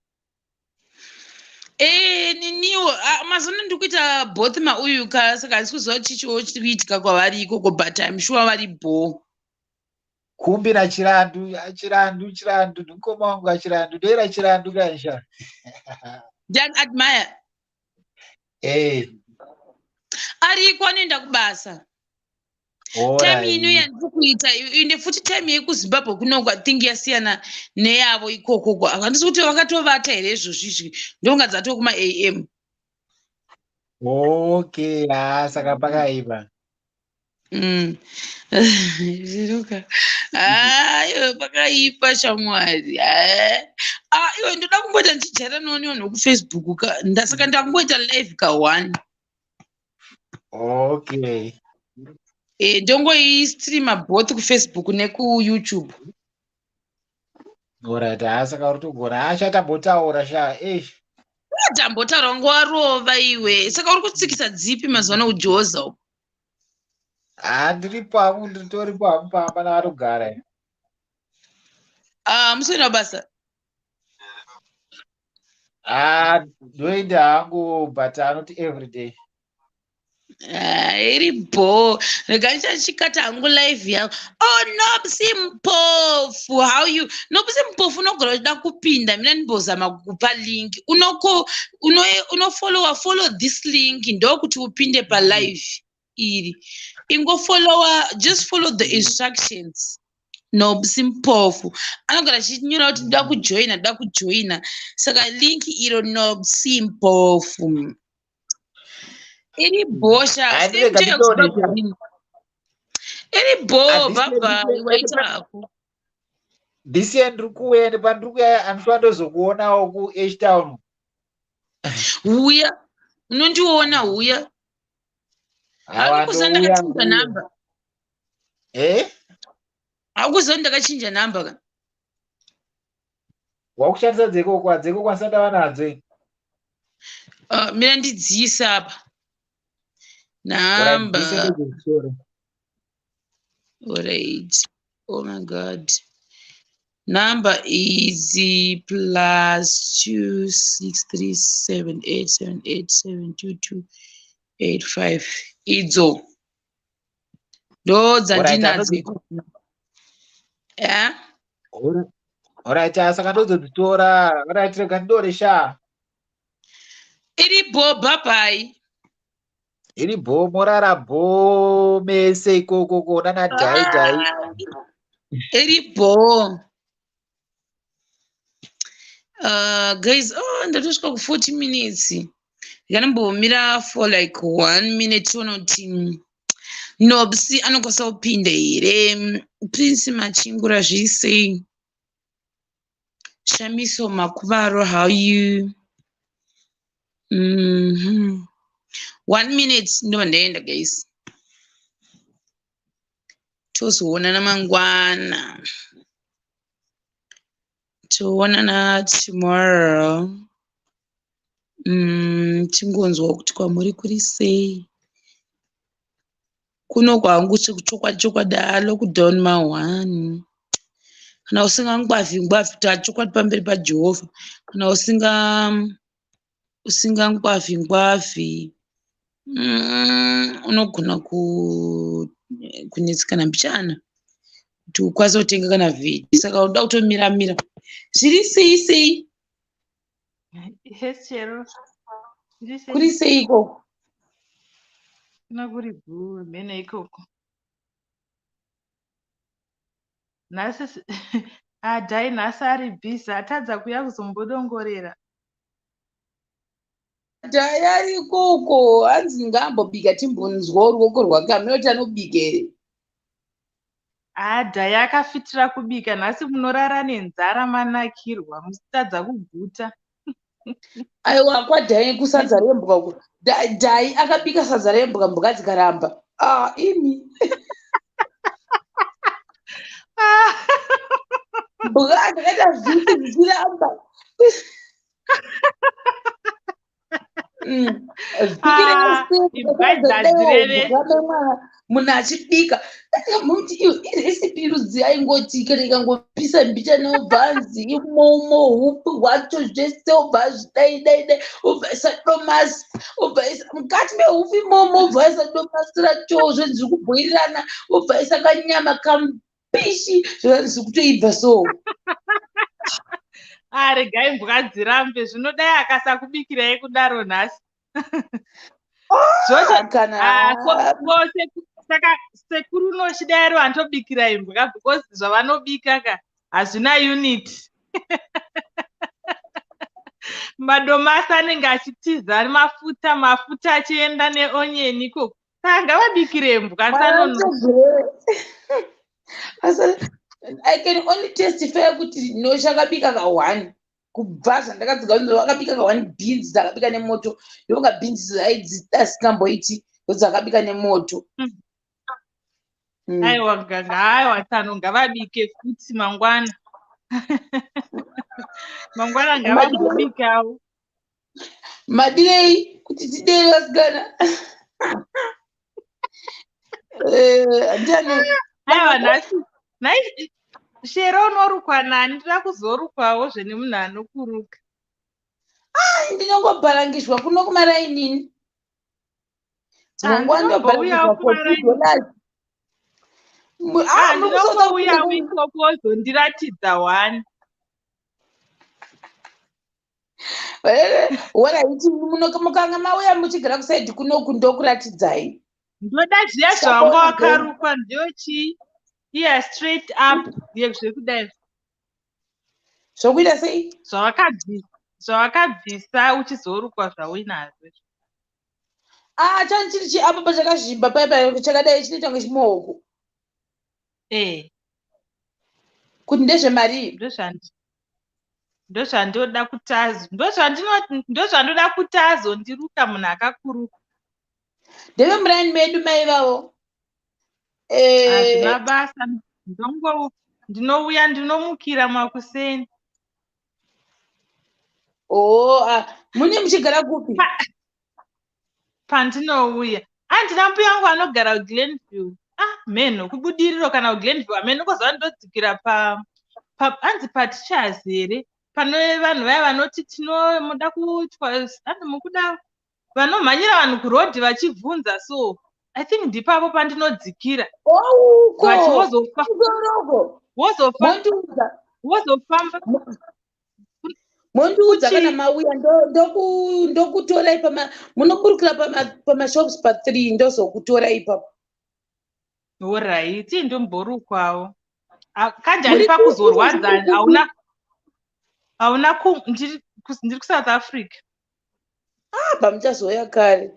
Eh, niniwo, ah, mazuva ano ndiri kuita both mauyu ka, saka handisi kuziva chichiwo chiri kuitika kwavari ikoko, but I'm sure vari bho. Kumbi nachirandu, ah, Chirandu, Chirandu ndimukoma wangu, achirandu ndoera Chirandu kansha. Dan Admire? Eh. Ariko, anoenda kubasa time ino yandiri kuita. Ende futi time yekuZimbabwe kunoku, I think yasiyana neyavo ikokoko. Handisi kuti vakatovata here izvozvi izvi, ndonga dzatokuma am. Okay, ha, saka pakaipa. Zviruka, iwe, pakaipa shamwari. Ah, iwe, ndoda kumboita ndichijaira nevanhu vekuFacebook ka, saka ndakungoita live ka one. Okay. E, ndongoistreama both kuFacebook nekuYouTube. Alright, ha, saka uri togona achatambotaura sha, eish. Tambotaura, nguwarova iwe. Saka uri kutsikisa dzipi mazuva ano, kujoza uko? Ha, ndiripo hangu, nditoripo hangu pamba ndakatogara. Ah, musoenda basa? Ha, ndoenda hangu, but anoti everyday. Ah, iri bho, rega ndichachikata hangu live yangu. Oh, Nopsi Mpofu, how you, Nopsi Mpofu? Unogara uchida kupinda, mina ndimbozama kukupa link. Unoko unofollowa, follow this link, ndokuti upinde palive iri. Ingofollowa, just follow the instructions. Nopsi Mpofu anogara achinyora kuti ndoda kujoina, ndoda kujoina, saka link iro, Nopsi Mpofu, iri bhosha. Hayi, ndinenge nditoone. Iri bho. Ah, this year Baba, waita hako. This year ndiri kuenda, pandiri kuya andiswa ndozokuonawo kuH Town. Huya, unondiona, huya. Hawa, Hakukuziva ndouya. ndakachinja namba? Eh. Hakuziva ndakachinja namba ka? Wakushandisa dzekokwa, dzekokwa ndisati ndava nadzo ini. Mira ndidziisa apa namba. Alright, ndise ndozozvitora. Alright. Oh my God. Number is +263 787 878 722 85. Idzo ndo dzandinadzo. Yeah. Alright, saka ndozodzitora. Alright, rega ndidore sha. Iri bho, bye bye. Iri bho, morara bho mese ikoko kona nadhai dhai. Iri bho. Guys, oh, ndatosvika ku40 minutes. Ndikanombomira for like one minute, tiona kuti Nobsi anokwanisa kupinda here. Prince Machingura, zviri sei? Shamiso Makuvaro, how you? One minute, ndobva ndaenda, guys. Tozoonana mangwana, toonana tomorrow. Tingonzwa kuti kwamuri kuri sei. Kuno kwangu, chokwadi chokwadi, lockdown ma1. Kana usingangwavhi ngwavhi, tachokwadi pamberi paJehovha, kana usingangwavhi ngwavhi, unogona kunetsekana mbichana kuti ukwanise kutenga kana vhidhi, saka unoda kutomira mira. Zviri sei sei? Yes, Chero. Zviri sei? Kuri sei ikoko? Kuno kuri bhoo, mhene ikoko. Nhasi adhai, nhasi ari busy, atadza kuuya kuzombodongorera. Dhai ari ikoko, hanzi ngaambobika timbonzwa ruoko rwake. Hamene kuti anobika here. Adhai akafitira kubika. Nhasi munorara nenzara, manakirwa, musitadza kuguta. Aiwa, kwadhai kusadza rembwa uko. Dhai akabika sadza rembwa, mbwa dzikaramba. Ah, imi, mbwa dzakaita vhiki dzichiramba. Vhiki Ah, rese. Imbwa dzadzireve. Mwana munhu achibika muti iyo irecipe rudzi aingoti kana ikangopisa mbichana, obva anzi imomo hupi hwacho zvese, obva azvidai dai dai, obva aisa domasi, obva aisa mukati mehupi imomo, obva aisa domasi racho, zvinhu zviri kubhoirirana, obva aisa kanyama kambishi, zvinhu zviri kutoibva so. Ah, regai mbwa dzirambe. Zvinodai akasakubikirai kudaro nhasi. Zvocho Kana Ah, ko saka sekuru unochidai vanotobikira imbwa, because zvavanobika ka hazvina unit. Madomasi anenge achitiza mafuta, mafuta achienda neonion ikoko, saka ngavabikire imbwa sanono. I can only testify kuti nochakabika ka1 kubva zvandakadzidza kuti vakabika ka1 beans dzakabika nemoto, ndonga beans aidzida asingamboiti, ndodzakabika nemoto. Aiwa, aiwa tsano, ngavabike futi mangwana. Mangwana ngavambobikawo. Madirei kuti tidei, vasikana? Ndiani? Aiwa, nhasi nhai Shero, unorukwa nani? Ndoda kuzorukwawo zve nemunhu anokuruka. Ai, ndinongobharangishwa kuno kumarainini. Ah, Dzimwe nguva ndinombouyawo ndinobharangishwa for kumaraini. $2. Ah, Muri kuSouth ndinombouyawo Africa. Ikoko wozondiratidza one. Alright, mukanga mauya muchigara kuside kunoku, ndokuratidzai. Ndoda zviya zvawanga wakarukwa, ndiyo chii iya, straight up zvekudai. Zvokuita sei? Zvawakabvisa uchizorukwa zvauinazvo. Ah, chani chiri chi apa pachakazvimba paipa, chakadai, chinoita kunge chimuoko. Eh. Kuti ndezvemari. Ndozvandoda kuti ndozvandoda kuti azondiruka munhu akakuruka. Ndevemuraini medu mai vavo. Hazvina basa, ndinouya, ndinomukira makuseni. Oh, ah, mune muchigara kupi? Pandinouya, andina mbuya wangu anogara kuGlenview. Ah, mheno kuBudiriro kana kuGlenview, hameno kozva ndodzikira pa hanzi paTeachers here, pane vanhu vaya vanoti tinomuda kuitwa, hanzi mukuda vanomhanyira vanhu kurodhi vachibvunza. So I think ndipapo pandinodzikira. Ouko. But wozofa Kusoroko. Wozofa Mondiudza. Wozofamba. Mondiudza kana Kuchi? Mauya, ndokutorai pama munoburukira pamashops pa3, ndozokutorai ipapo. Alright, ndomborukwawo. Ah, kanjani? Muri Pakuzorwadza. Kupi? Hauna ku ndiri kuSouth Africa. Apa muchazouya kare,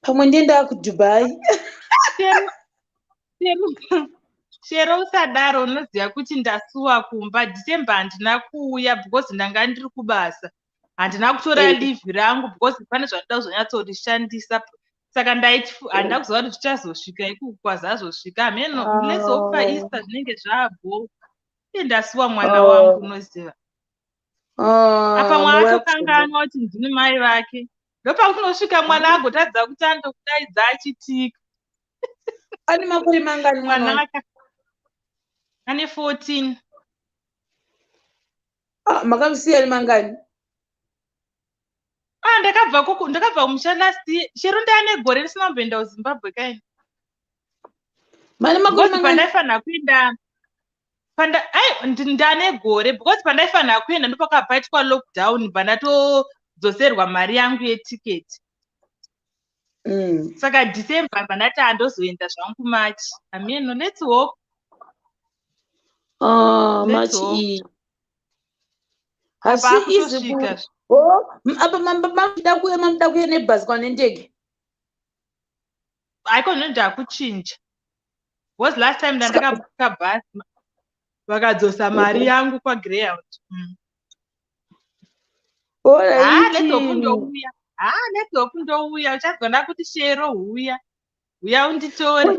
pamwe ndienda kuDubai. Shero, usadaro. Unoziva kuti ndasuwa kumba. December handina kuuya because ndanga ndiri kubasa, handina kutora leave rangu because pane zvandoda kuzonyatsorishandisa. Saka ndaiti handina kuziva kuti zvichazosvika ikuku kwazazosvika, hameno. Let's hope paEaster zvinenge zvabho. Iye ndasuwa mwana wangu, unoziva. Apa Mauya. Mwaatokanganwa kuti ndini mai vake. Ndopakunosvika mwana agotadza kuti andokudaidza achitika. Ane makore mangani mwana Mwana wacho? Ane 14. Ah, makamusiya ane mangani? Ah, ndakabva kumusha last year. Shero, ndaane gore risina kumboenda kuZimbabwe kaini. Mane makore Because mangani? pandaifanira kuenda ai, ndane gore, because pandaifanira kuenda ndopakapaitwa lockdown, pandatodzoserwa mari yangu yetiketi. Saka December pandati handozoenda zvangu March, hameno. Let's hope. Ah, Let's March hope. iyi Apa hasi izi. akutosvika. Oh, apa mamuda kuuya nebhazi kana nendege? Haikona, ndakuchinja because last time ndandakabhuka bhazi vakadzosa mari yangu kwaGreyhound. Ah, let's hope ndouya. Ah, let's hope ndouya. Uchagona kuti, "Shero, huya, huya unditore."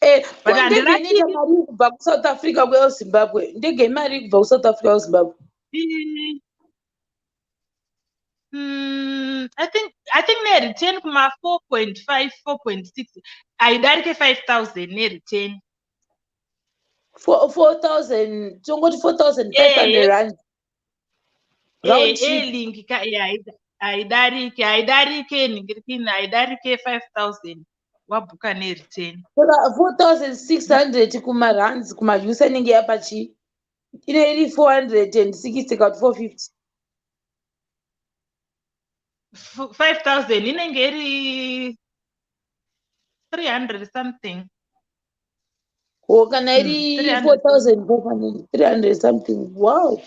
But But ndege inoita mari kubva kuSouth Africa kuya kuZimbabwe? Ndege imari kubva kuSouth Africa kuZimbabwe? I think nereturn kuma 4.5, 4.6, haidarike 5000 nereturn. 4000, tongoti 4500 rand round trip. Airlink ka, haidarike nhingirikini, haidarike 5000 wabhuka nereturn. Saka 4600 kumarands, kumaUS inenge yapachi ine iri 460 kana kuti 450? 5000 inenge iri 300 something. O, kana iri 300. 4500, 300 something. Wow.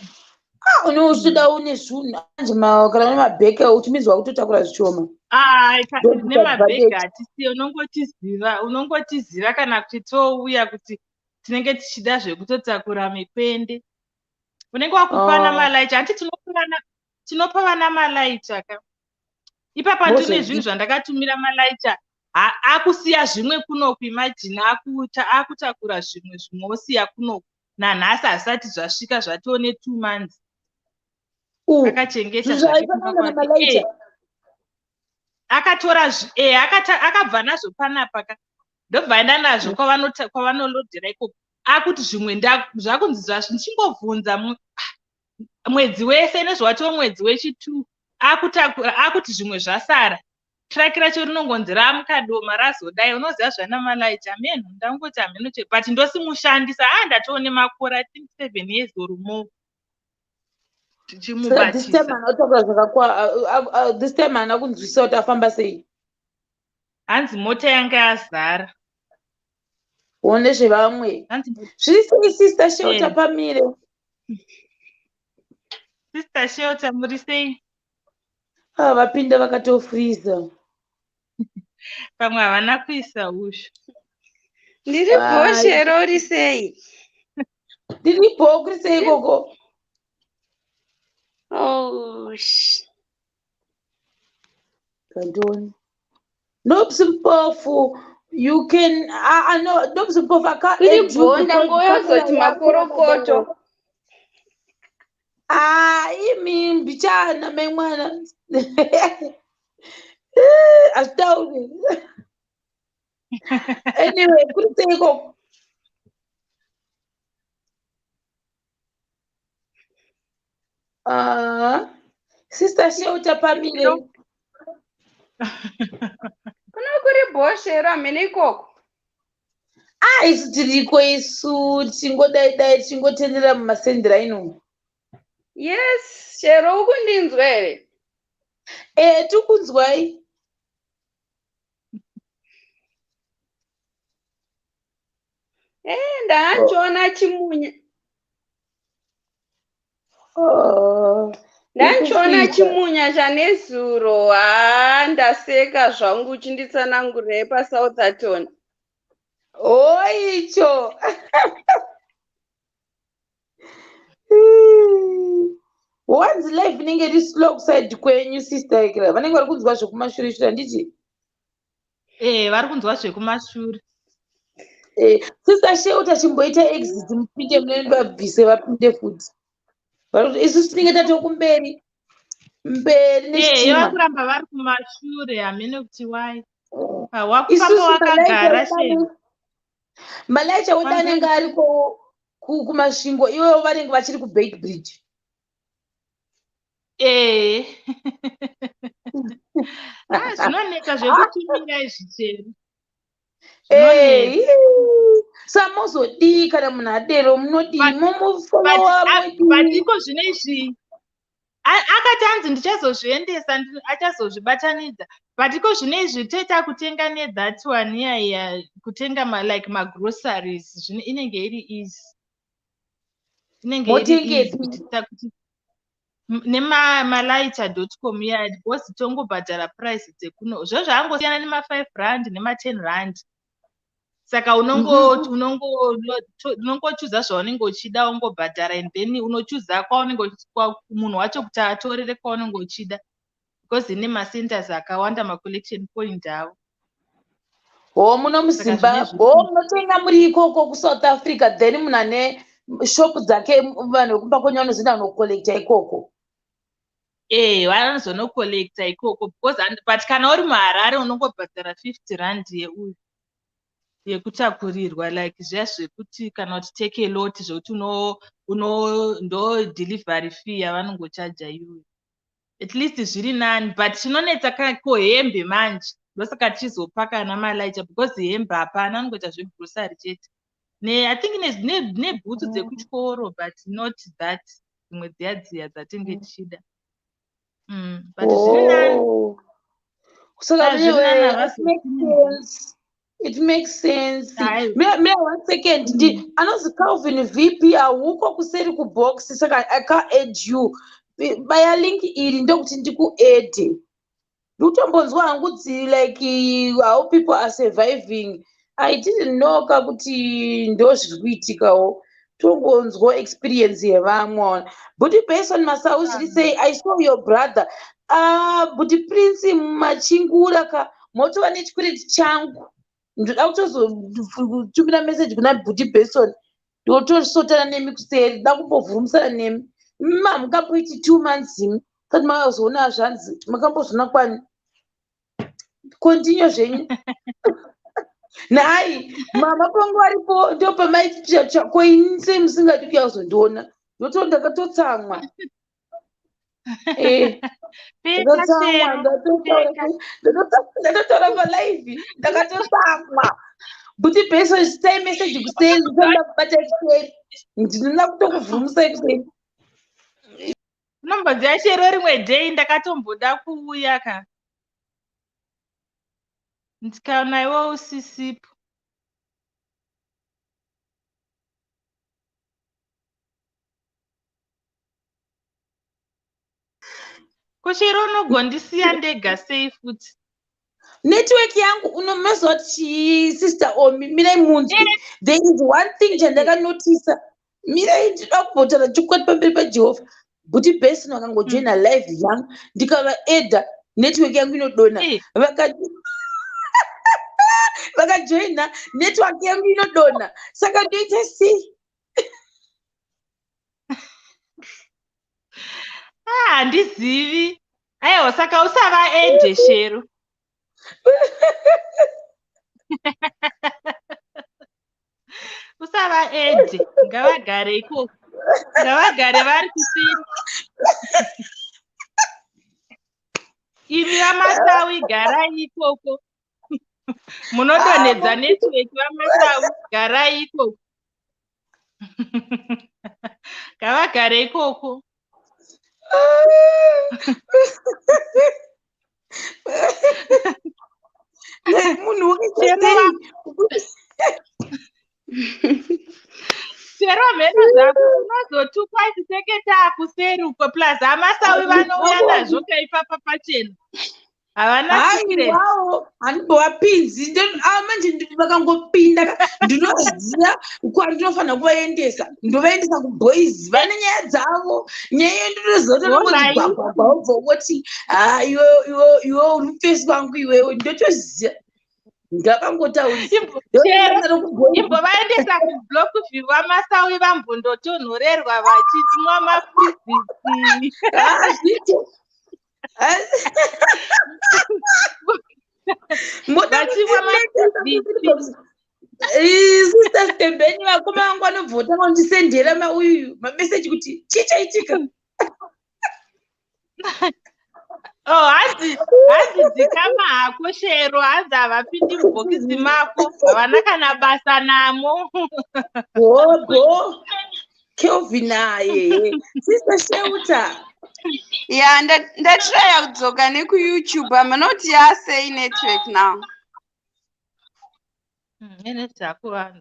Ah, une uchitoda une zvinhu anje kana une mabheke uchimizwa kutotakura zvishoma. Ai, Don't nemabhegi advantage. hatisiye. Unongotiziva kana kuti touya kuti tinenge tichida zvekutotakura mikwende. Unenge wakupana malaicha, hanti? Tinopa vana malaicha ka ipapa. Ndine Mozodii? zvinhu zvandakatumira malaicha. Akusiya zvimwe kunoku. Imagine, akutakura zvimwe, zvimwe osiya kunoku. Nanhasi hazvisati zvasvika, zvatoo ne2 months. Akachengeta Zvinhu zvake kumba zvaifanana kwake. namalaita. Akatora akabva nazvo panapa ka, ndobva aenda nazvo kwavanolodhera ikoko. Akuti zvimwe zvakunzi ndichingobvunza mwedzi wese nezvawatoo mwedzi wechi2, akutakura, akuti zvimwe zvasara. Truck racho rinongonzi ramukadoma razodai. Unoziva zvana malaicha, hameno. Ndangoti hameno che, but ndosimushandisa. A, ndatoone makore, I think 7 years or more Saka this tichimubatisa. time haana kutaura zvakakwa, this time haana kunzwisisa kuti afamba sei? Hanzi mota yanga yazara. One zvevamwe. Hanzi Zviri sei, Sister Shelter? Pamire. Sister Shelter, muri sei? Ah, vapinda vakatofriza. Pamwe havana kuisa ushu. Ndiri Ai. Bho, Shero, uri sei? Ndiripo. Kuri sei ikoko? Oh, Kandioni Nobs Mpofu, you can no, Nobs Mpofu aka Kuri add you bho, because ndangoyozoti camera yako makorokoto. yakadaro. Ah, imi mbichana mai mwana, hazvitauri. Anyway, kuri sei ikoko? Ah, Sister Sheuta pamire. Kuno kuri bhoshero hamene ikoko. Ah, isu tiriko isu tichingodai dai tichingotenderera mumasendera ino. Yes, Shero ukundinzwa here? Eh, tikunzwai. Eh, ndachiona chimunya. Oh, Ndachiona ikukuita. chimunya chanezuro. Haa, ndaseka zvangu uchinditsanangurira paSoutherton. Oh, icho. Wanzi life inenge iri slow kuside kwenyu sister Ikira. Vanenge vari kunzwa zvekumashure shure handiti? Eh, vari kunzwa zvekumashure. Eh, sister Sheuta chimboita exit mupinde munenge vabvise vapinde futi. Vari kuti isusu tinenge tatokumberi. Mberi Eh, neshitima. vakuramba vari kumashure hamene kuti why. Wakufamba Isusu wakagara shame. Malaicha wedu Kwanza- anenge ariko kuMasvingo, iwewo vanenge vachiri kuBeit Bridge. Eh. Ah, zvinonetsa zvekutumira izvi chero. Eh, Zvinonetsa. Sa mozodii kana munhu adero munodii But momufolowa but modii? iko zvino izvi akati anzi ndichazozviendesa achazozvibatanidza but iko zvino izvi toita kutenga nethat one iya iya kutenga like magroceries zvino inenge iri easy, inenge iri easy Motengepi? kuti kuti nemalighter.com iya because tongobhadhara price dzekuno zvo zvangosiyana nema5 rand nema10 rand saka unongochuza zvaunenge uchida wongobhadhara and then unochuza kwaunenge munhu wacho kuti atorere kwaunenge uchida because ine macenters akawanda, macollection point avo. Ho, muno Saka muZimbabwe zvine ho munotenga muri ikoko kuSouth Africa, then munhu ane shop dzake, vanhu vekumba kwenyu vanozoenda kunocollecta ikoko. Eh, vanozonocollecta ikoko because but kana uri muHarare unongobhadhara 50 rand yeuyu yekutakurirwa like zviya zvekuti kana kuti take a lot zvekuti uno ndo delivery fee yavanongochaja iyoyo. At least zviri nani, but chinonetsa ko hembe manje ndosaka tichizopaka namalighter because hembe hapana, anongoita zvegrocery chete ne I think nebhutsu dzekutyoro but not that dzimwe dziya dziya dzatinge tichida, but zviri nani. Oh. Saka Ah, zviri nani it havazi makes sense. It makes sense. Hayi. Mira, mira one second. Ndi anonzi Calvin VP hauko kuseri kubox saka I can't add you. Baya link iri ndokuti ndikuadde. Ndikutombonzwa hangu dzi like how people are surviving. I didn't know ka kuti ndo zviri kuitikawo. Tongonzwa experience yevamwe. But based on Masau zviri sei? I saw your brother. Ah, Buti Prince Machingura ka motova nechikwereti changu. Ndoda kutozotumira message kuna Buti Benson. Ndotosotana nemi kuseri, ndoda kumbovhurumusana nemi. Mamukamboiti 2 months imi. Sati makazoona zvanzi makambozviona kwani. Continue zvenyu. Nhai, mama pangu varipo ndopamaiti ko ini sei musingadi kuuya kuzondiona. Ndoto ndakatotsamwa. Eh, Peka ndakatsamwa chero peka. ndatotaura palive ndakatotsamwa. Buti Benson chitai message kuseri ndinoda kubata kuseri. Ndinoda kutokuvhurumusai kuseri. Unomboziva chero rimwe day ndakatomboda kuuya ka ndikaona iwe usisipo. Ko chero unogondisiya ndega sei futi? Network yangu unomaziva kuti chii sister Omi, mirai munzwi. There is one thing chandakanotisa. Mirai ndinoda kumbotaura chokwadi pamberi paJehovha. Buti Benson vakangojoina live yangu ndikavaedha network yangu inodonha. Vakajoina network yangu inodonha. Saka ndoita sei? Ah, handizivi. Aiwa, saka usava ede shero. Usava ede, ngavagare ikoko, ngavagare vari kusiri. Imi vaMasawi, garai ikoko, munodonhedza network. VaMasawi, garai ikoko, ngavagare ikoko. Like munhu wakaita sei? Chero mheno zvako, unozotukwa chiteketa akuseri uko. Plus aMasawi vanouya nazvo kaipapa pachena, havana secret. Haiwawo, handimbovapinzi. Manje vakangopinda ndinoziva kwandinofanira kuvaendesa. Ndovaendesa kuboys, vane nyaya dzavo. Nyaya iyo ndinoziva kuti anongoti gwagwagwa, wobva woti, ha, iwe iwe iwe uri mufesi wangu iwewe. Ndotoziva ndakangotaurisa. Imbovaendesa kuBlock View vaMasawi, vambondotonhorerwa vachimwa mafriziti. Hazviite. Vachimwa mafriziti. Sister Stembeni, vakoma vangu vanobva votanga kundisendera mauyu mameseji kuti chii chaitika. Oh, hanzi dzikama hako Shero, hanzi havapindi mubhokisi mako, havana kana basa namo. Gogo Kelvin aye, Sister Shelter. Ya, ndatraya kudzoka nekuYouTube, hamuna kuti yasei network now. Ene dzakuvanza.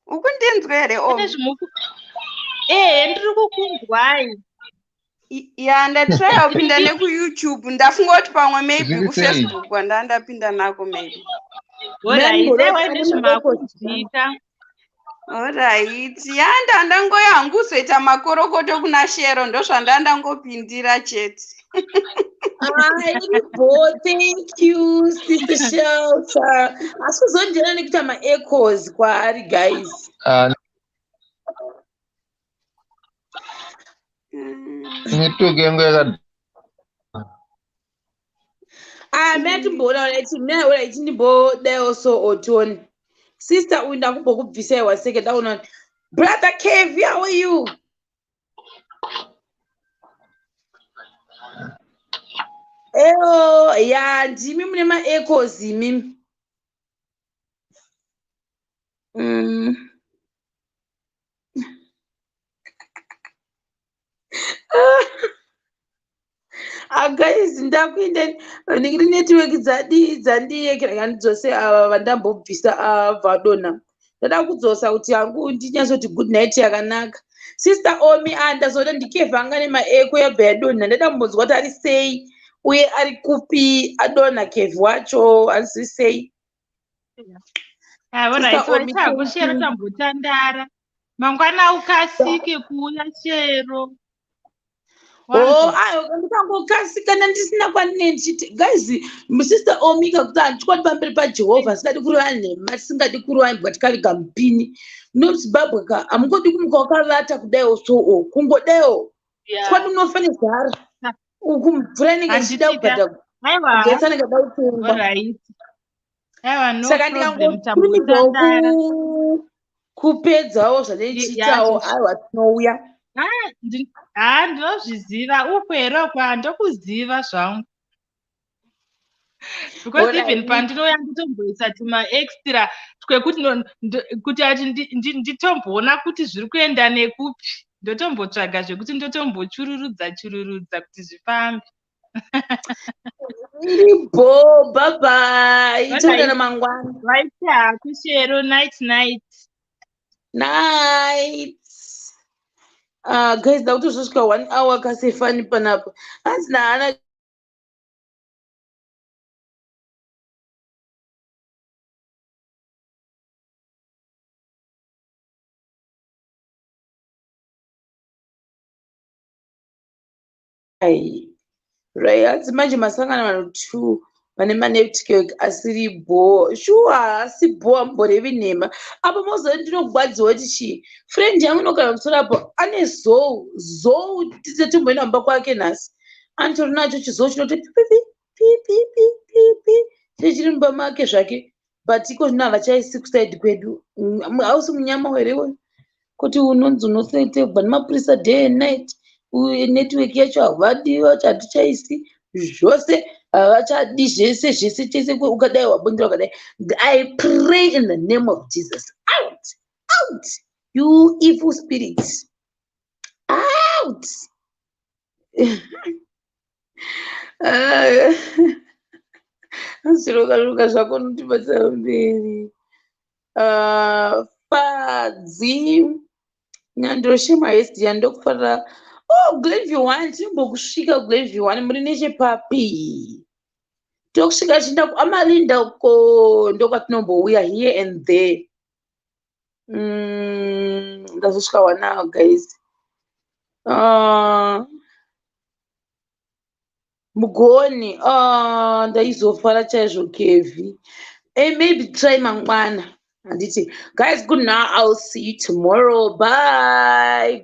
Ukundinzwa here? Ene O zvimuku, ehe, ndiri kukunzwai. Ya, ndatraya kupinda nekuYouTube, ndafunga kuti pamwe maybe Zviri sei? kuFacebook kwandandapinda nako maybe. Alright, aiwa, nezvimakunzwika. Alright, ya, ndandangoya hangu kuzoita makorokoto kuna Shero, ndozvandandangopindira chete. Aibo, thank you, Sister Shelter. Asi kuzondiyana nekuita maechoes kwaari, guys. Ah, network yangu yaka Ah, mina timboona alright, mina alright, ndimbodawo so otoni. Sister, uyu ndakumbokubvisai waseke, ndaona. Brother Kevi, how are you? Eo, ya, ndimi mune maechoes imimi. Ah, guys, ndakuenda ndikiri network dzadii dzandiyekera kandidzose ava vandambobvisa vadonha. Ndada kudzosa kuti hangu ndinyatsoti good night yakanaka. Sister Omi, ah, ndazoda ndikevha anga nemaecho, yabva yadonha. Ndada kumbonzwa kuti ari sei uye ari kupi. Adonha Kevhi wacho, ari sei? Alright. Sister Omi, Waitako thank Shero, you. tambotandara mangwana, ukasike kuuya Shero. Oh, Wanzwa? ayo, ndikangokasika ndandisina kwandine ndichiti, guys, Sister Omika, kuti handikwadi pamberi paJehovha, singadi kurova nhema, tisingadi kurova imbwa tikariga mupini. Muno Zimbabwe ka, hamungodi kumuka wakavata kudaiwo soo, kungodaiwo kwadi unofa nezhara uku, mvura inenge ichida Handitika. kubhadha, Aiwa. magetsi anenge ada kutengwa. Alright, aiwa, no Saka problem. ndikangokurumidzawo Tambotandara. kupedzawo zvandichiitawo, aiwa, tinouya. Ha, ndinozviziva uku here uku, handokuziva zvangu because even pandinouya nditomboisa tumaextra twekuti kuti ati nditomboona kuti zviri kuenda nekupi, ndotombotsvaga zvekuti ndotombochururudza chururudza kuti zvifambe. Iribo, bye bye, toonana mangwana. Vaite hako Shero, night night. Night. Guys, ndakutozosvika one hour kasefani panapa, hanzi naana. Ai, right, hanzi manje masangana vanhu two vane manetwork asiri bho. Shuwa, haasi bho, amboreva nhema apo. Moziva ndinogwadziwa kuti chii, friend yangu inogara musoro apo ane zou zou, tise timboenda mumba kwake nhasi, anitori nacho chizou chinoti pipipi. Pi pi pi pi pi. Chiri mumba make zvake, but iko zvino havachaisi kuside kwedu. Hausi munyama here iwoyo kuti unonzi unosetegwa nemapurisa day and night? Uye network yacho havadi, vacho hatichaisi zvose, havachadi zvese zvese chese. Ukadai wabondera, ukadai. I pray in the name of Jesus, out, out, you evil spirits, out. Zviroka zvako unotibatsira mberi. Fadzi Nyandoshe mahesdia, ndokufarira. Oh, Glenview 1, tinombokusvika Glenview 1. Muri nechepapi? Tokusvika chienda kuAmalinda uko, ndokwatinombouya here and there. Ndazosvika 1 hour, guys. Mugoni, ndaizofara chaizvo kevi. Hey, maybe try mangwana, handiti? Guys, good night. I'll see you tomorrow. Bye.